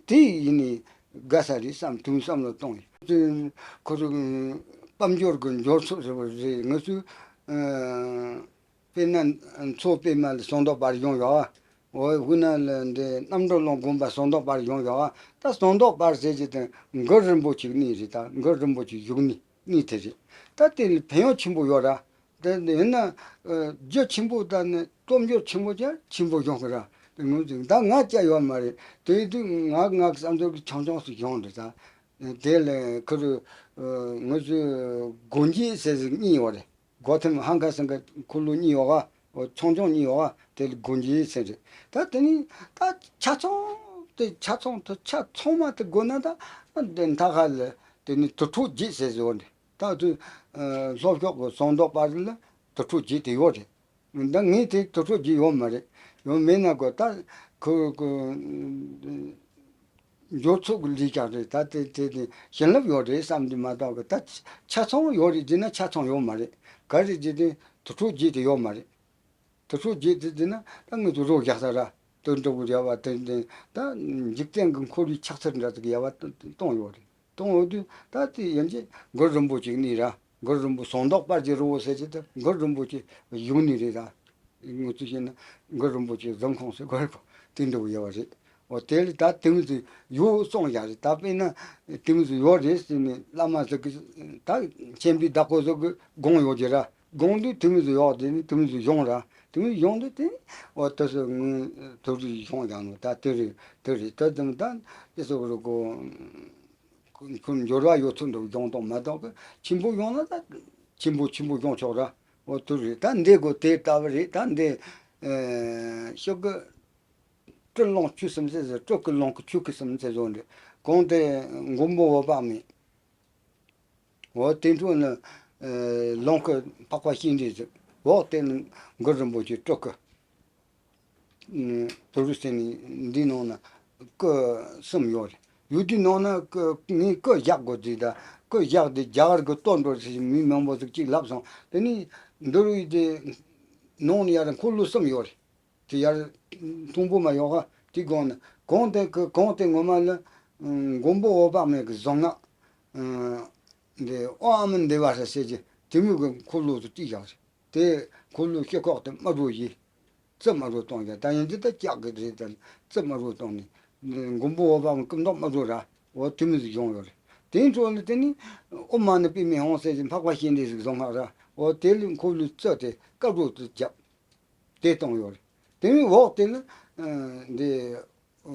དེ་ཡིན་ནི་དགའ་ས་རེད་བསམ་དུས་བསམ་བློ་གཏོང་ཡིན། ཁོ་ཚོ་དཔལ་འབྱོར་གྱི་འབྱོར་ཚོགས་ཟེར་བ་རེད། ང་ཚོས་དཔེར་ན་མཚོ་པདྨ་ལ་ཟངས་མདོག་དཔལ་གཞུང་ཡོད། འོ་དབུས་ན་ལ་འདི་རྣམ་གྲོལ་ལུང་དགོན་པ་ཟངས་མདོག་དཔལ་གཞུང་ཡོད། ད་ཟངས་མདོག་དཔལ་ཟེར་གྱི་དེ་གུ་རུ་རིན་པོ་ཆེའི་གནས་རེད། ད་གུ་རུ་རིན་པོ་ཆེའི་བཞུགས་གནས། གནས་དེ་རེད། ད་དེ་ལ་ཕན་ཡོན་ཆེན་པོ་ཡོད་ར། དེ་ཡིན་ན་རྒྱུ་ཆེན་པོ་དང་ནི་སྟོབས་འབྱོར་ཆེན་པོ་ཅན་ཆེན་པོ་ཡོང་གི་ར། དེ་ངོས་ཟིན་ད་ང་བཅའ་ཡོད་མ་རེད། དེ་དུས་ང་ང་གི་བསམ་ཚུལ་གྱི་ཆུང་ཆུང་ཞིག་ཡོང་འདུག་ད། དེ་ལས་ཁུ་རུ་ངོས་སུ་དགོན་རྒྱས་ཟེར་ཟིག་གཉིས་ཡོད་རེད། སྒོ་ཐེམ་ཧང་ཁ་སང་གི་འཁོར་ལོ་གཉིས་ཡོད་ག་ཆུང་ཆུང་གཉིས་ཡོད་ག་དེ་ལ་དགོན་རྒྱས་ཟེར་རེད། ད་དེ་ནི་ད་ཆ་ཚང་དེ་ཆ་ཚང་དུ་ཆ་ཚང་མ་དེ་དགོས་ན་ད་དེ་མཐའ་ཁ་ལ་དེ་ནི་དུར་ཁྲོད་བརྒྱད་ཟེར་ཟིག་ཡོད་རེད། ད་དུ་ལྷོ་ཕྱོགས་ཀྱི་ཟངས་མདོག་དཔལ་རི་ལ་དུར་ཁྲོད་བརྒྱད་དེ་ཡོད་རེད། ད་ངས་དེ་དུར་ཁྲོད་བརྒྱད་ཡོད་མ་རེད། ཡོད་མེད་ན་གོ་ད་ཁོ་ཁོ་འབྱོར་ཚོགས་ཀྱི་ལས་ཀྱང་རེད། ད་དེ་དེ་དེ་བྱིན་རླབས་ཡོད་རེད་བསམ་གྱི་མ་གཏོགས་གི་ད་ཆ་ཚང་ཡོད་རེད་ཟེར་ན་ཆ་ཚང་ཡོད་མ་རེད། ག་རེ་ཟེར་དུས་དུར་ཁྲོད་བརྒྱད་དེ་ཡོད་མ་རེད། དུར་ཁྲོད་བརྒྱད་དེ་ཟེར་ན་ད་ངས་དུ་རོ་རྒྱག་ས་ར་དུར་འགྲོ་གི་རེད་བ། དེ་དེ་ད་འཇིག་རྟེན་གྱི་འཁོར་བའི་ཆགས་ཚུལ་འདྲ་ཟིག་ཡ་བ་གཏོང་ཡོད་རེད། གཏོང་འོ་དུས་ད་དེ་ཡན་ཆད་གུ་རུ་རིན་པོ་ཆེའི་གནས་ར། གུ་རུ་རིན་པོ་ཟངས་མདོག་དཔལ་གྱི་རི་བོ་ཟེར་གྱི་དེ་གུ་རུ་རིན་པོ་ཆེའི་བཞུགས་གནས་རེད་ར། ངོས་ཚུལ་བཤད་ན་གུ་རུ་རིན་པོ་ཆེའི་གཟིམ་ཁང་ཟེར་གོ་རེད་གོ། དེ་འདྲ་བོ་ཡོད་པ་རེད། འོ་དེ་ལ་ད་དེ་མོ་ཟིག་ཡོད་གསུངས་ཡ་རེད། ད་དཔེར་ན་དེ་མོ་ཟིག་ཡོད་རེད་ཟེར་ནས་བླ་མ་ཟིག་གིས་ད་མཁྱེན་པའི་བདག་པོ་ཟིག་གིས་དགོངས་ཡོད་ཀྱི་ར། དགོངས་དུས་དེ་མོ་ཟིག་ཡོད་དེ་ནི་དེ་མོ་ཟིག་ཡོང་ར། དེ་མོ་ཡོང་དུས་དེ་འོ་དེ་ཚོ་ངོས་དུར་རིགས་ཡོང་ཡང་ནོ་ད་དེ་རེད་དེ་རེད། ད་དེ་མོ་ད་དེ་ཚོ་རུ་གོ་ཁོ་འབྱོར་བ་ཡོད་ཚོད་འདྲ་བོ་ཡོང་དང་མ་གཏོགས་གི་ཆེན་པོ་ཡོང་ན་ད་ཆེན་པོ་ཆེན་པོ་ཡོང་ཆོག་ར། འོ་དེ་རེད། ད་འདི་གོ་དེ་ལྟ་བུ་རེད། ད་འདི་ཤོག་གི་སྤྲུལ་ལོངས་སྤྱོད་གསུམ་ཟེར་ཟེར། སྤྲུལ་སྐུ་ལོངས་སྐུ་སྤྱོད་སྐུ་གསུམ་ཟེར་བཟོ་འདི་གོང་དེ་མགོན་པོ་འོད་དཔག་མེད། འོ་དེ་འཕྲོ་ནི་ལོངས་སྐུ་འཕགས་པ་སྤྱན་རས་གཟིགས། འོག་དེ་ནི་གུ་རུ་རིན་པོ་ཆེ་སྤྲུལ་སྐུ། ཨུམ། དུ་རུ་ཟེར་ནི་འདི་ནང་ན་སྐུ་གསུམ་ཡོད་རེད། ཡུལ་དེའི་ནང་ན་སྐུ་ངས་སྐུ་བཞག་དགོས་ཟེར། ད་སྐུ་བཞག་དེ་རྒྱ་གར་གྱི་སྟོད་འགྲོ་ཟེར་མི་མང་པོ་ཟིག་ཅིག་ལབ་སོང་། དེ་ནི་འདི་རུ་དེ་ནང་ནས་ཡར་འཁོར་ལོ་གསུམ་ཡོད་རེད། དེ་ཡར་མཐོན་པོ་མ་ཡོད་ག་དེ་གོང་ན་གོང་དེ་གི་གོང་དེ་ངོ་མ་ལ་ཨུམ། མགོན་པོ་འོད་དཔག་མེད་ཀྱི་གཟུངས་སྔགས། ཨུམ། འདི་ཨོཾ་ཨ་མི་དྷེ་ཝ་ཧྲཱིཿཟེར་གྱི་དེ་མོ་གི་འཁོར་ལོ་དུ་བྲིས་བཞག་རེད། དེ་འཁོར་ལོའི་དཀྱིལ་ཁོག་དེ་དམར་རོ་བཞི། རྩི་དམར་རོ་བཏང་ཡ། ད་ཡིན་དེ་ད་ལྕགས་ཀྱི་རེད། ད་རྩི་དམར་རོ་བཏང་ནས་མགོན་པོ་འོད་དཔག་མེད་སྐུ་མདོག་དམར་རོ་ར། འོ་དེ་མོ་ཟིག་བྱུང་ཡོད་རེད། དེའི་འཕྲོ་ལ་དེ་ནི་ཨོཾ་མ་ཎི་པདྨེ་ཧཱུྃ་ཟེར་གྱི་འཕགས་པ་སྤྱན་རས་གཟིགས་གཟུངས་སྔགས་ར། འོ་དེ་ལ་འཁོར་ལོའི་རྩི་དེ་དཀར་རོ་དུ་བརྒྱབ། དེ་བཏང་ཡོད་རེད། དེ་ནས་འོག་དེ་ལ་ཨ་འདི་ཨ་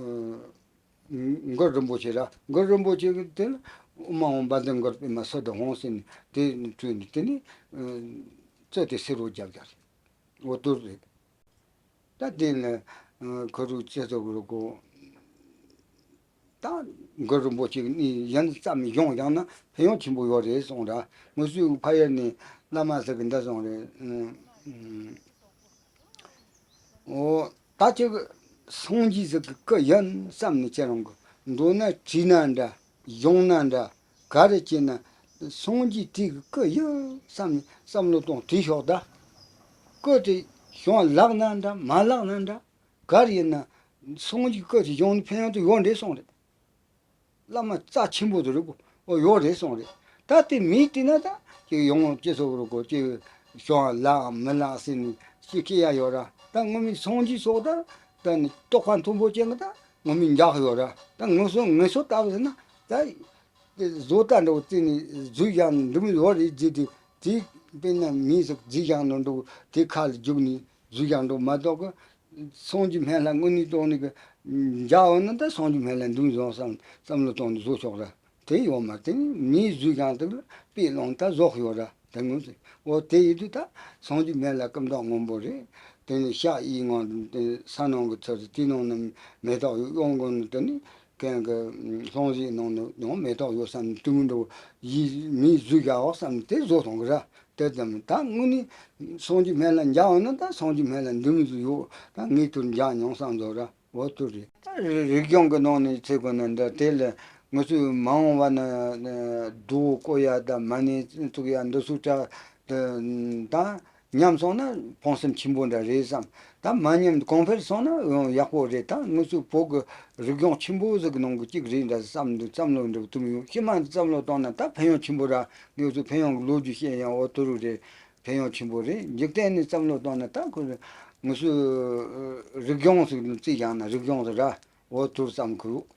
གུ་རུ་རིན་པོ་ཆེ་ར། གུ་རུ་རིན་པོ་ཆེ་གི་དེ་ལ་ཨོཾ་ཨཱཿཧཱུྃ་བཛྲ་གུ་རུ་པདྨ་སིདྡྷི་ཧཱུྃ་ཟེར་ནས་དེ་བྲིས་ནས་དེ་ནས་ཨ་རྩི་དེ་སེར་པོ་བརྒྱབ་བཞག་རེད། འོ་དེ་རེད། ད་དེ་ལ་ཨ་གུ་རུ་ཅི་ཟེར་དགོས་རེད་གོ། ད་གུ་རུ་རིན་པོ་ཆེ་གི་གནས་ཡིན་ཙམ་ཡོང་ཡང་ན་ཕན་ཡོན་ཆེན་པོ་ཡོད་རེད་གསུངས་ར། ངོ་སོའི་ཕ་ཡུལ་ནས་བླ་མ་ཟིག་གིས་འདི་གསུངས་རེད། ཨུམ། ཨུམ། འོ། ད་ཅིག་སངས་རྒྱས་ཟིག་གི་སྐུ་ཡིན་བསམ་ནས་ཁྱེད་རང་གི་འགྲོ་ན་བྲིས་ན་འདྲ། སྦྱོང་ན་འདྲ། ག་རེ་བྱས་ན་སངས་རྒྱས་དེ་གི་སྐུ་ཡིན་བསམ་ནས་བསམ་བློ་གཏོང་བྲིས་ཤོག་ད། སྐུ་དེ་བྱུང་ལགས་ན་འདྲ་མ་ལགས་ན་འདྲ། ག་རེ་ཡིན་ན་སངས་རྒྱས་སྐུ་དེ་སྦྱོང་ནས་ཕན་ཡོན་དེ་ཡོད་རེད་གསུངས་རེད། བླ་མ་རྩ་ཆེན་པོ་དེ་རེད་གོ། ཨོ་ཡོད་རེད་གསུངས་རེད། ད་དེ་མི་དེ་ན་ད་ཅིག་ཡོང་ཅི་སོགས་རེད་གོ། ཅིག་བྱུང་ལགས་མི་ལགས་ཟེར་ནས་ཅིག་སྐྱེ་ཡ་ཡོད་ར། ད་ངོ་མའི་སངས་རྒྱས་སོགས་ད་ད་ནི་རྟོགས་པ་མཐོན་པོ་ཅན་གི་ད་ངོ་མའི་འཇགས་ཡོད་ར། ད་ངོ་སོ་ངོ་སོ་ལྟ་བུ་ཟེར་ན་ད། དེ་བཟོ་ལྟ་འདྲ་བོ་བརྩིས་ནས་བཟོས་བཞག་ནས་འདུག་མི་ཡོད་རེད་ཟེར་དུས། དེ་དཔེར་ན་མི་ཟིག་བརྩིས་བཞག་ནས་འདུག་དེ་ཁ་ལ་རྒྱུག་ནས་བཟོས་བཞག་འདུག་མ་གཏོགས་གི། སངས་རྒྱས་སྨན་བླ་དངོས་གནས་དྲང་གནས་གི་འཇགས་ཡོད་ན་ད་སངས་རྒྱས་སྨན་བླ་འདུག་བཟོ་བསམ་བསམ་བློ་བཏང་ནས་བཟོ་ཆོག་ར། དེ་ཡོད་མ་དེ་མིས་བཟོས་བཞག་དེ་ལ་དཔེ་བླངས་ད་བཟོ་ཡོད་ར། དེ་ངོས་ཟིན། འོ་དེ་ཡིན་དུས་ད་སངས་རྒྱས་སྨན་བླ་སྐུ་མདོག་སྔོན་པོ་རེད། དེ་ནས་ཤ་ཡི་ངང་དེ་ས་ནང་གི་ཚུལ་དེ་ནང་ནས་མེ་ཏོག་ཡོད་གཡོན་གོང་ནས་དེ་ནས། གན་གི་ལྷུང་བཟེད་ནང་ནས་ཡང་མེ་ཏོག་ཡོད་བསམ་ནས་དུང་འགྲོ་ཡིས་མིས་བཟོས་བཞག་བསམ་ནས་དེ་བཟོ་སོང་གི་ར། དེ་ཙམ་ད་དངོས་གནས་སངས་རྒྱས་སྨན་བླ་འཇགས་ཡོད་ན་ད་སངས་རྒྱས་སྨན་བླ་འདི་མི་བཟོ་ཡོད། ད་ངས་དུ་འཇགས་མྱོང་བསམ་བཟོ་ར། འོ་དུ་རེད། ད་རིག་རིག་གཞུང་གི་ནང་ནས་ཚེ་གོ་ན་འདྲ། དེ་ལ་ངུ་ཚོའི་མ་འོངས་པ་ན་རྡོ་བརྐོ་ཡ་ད་མ་ཎི་བཙུགས་ཡ་འདི་ཚོ་ད་ད། ཉམས་སོང་ན་ཕུན་སུམ་ཆེན་པོ་འདྲ་རེད་བསམ། ད་མ་ཉམས་གོང་འཕེལ་སོང་ན་ཡང་ཡག་པོ་རེད། ད་ངུ་ཚོའི་བོད་ཀྱི་རིག་གཞུང་ཆེན་པོ་ཟིག་གི་ནང་གི་གཅིག་རེད་འདྲ་བསམ་འདུག་བསམ་བློ་འདྲ་བཏང་ཡོད། ཕྱི་མ་འདི་བསམ་བློ་བཏང་ན་ད་ཕན་ཡོན་ཆེན་པོ་ར། ངུ་ཚོའི་ཕན་ཡོན་གྱི་ལོ་རྒྱུས་བཤད་ཡང་འོ་དུ་རུ་རེད། ཕན་ཡོན་ཆེན་པོ་རེད། འཇིག་རྟེན་ནས་བསམ་བློ་བཏང་ན་ད་ཁོ་ངུ་ཚོའི་རིག་གཞུང་ཟིག་བརྩིས་བཞག་ན་རིག་གཞུང་ཟིག་ར། འོ་དུ་བསམ་གི་ཡོད།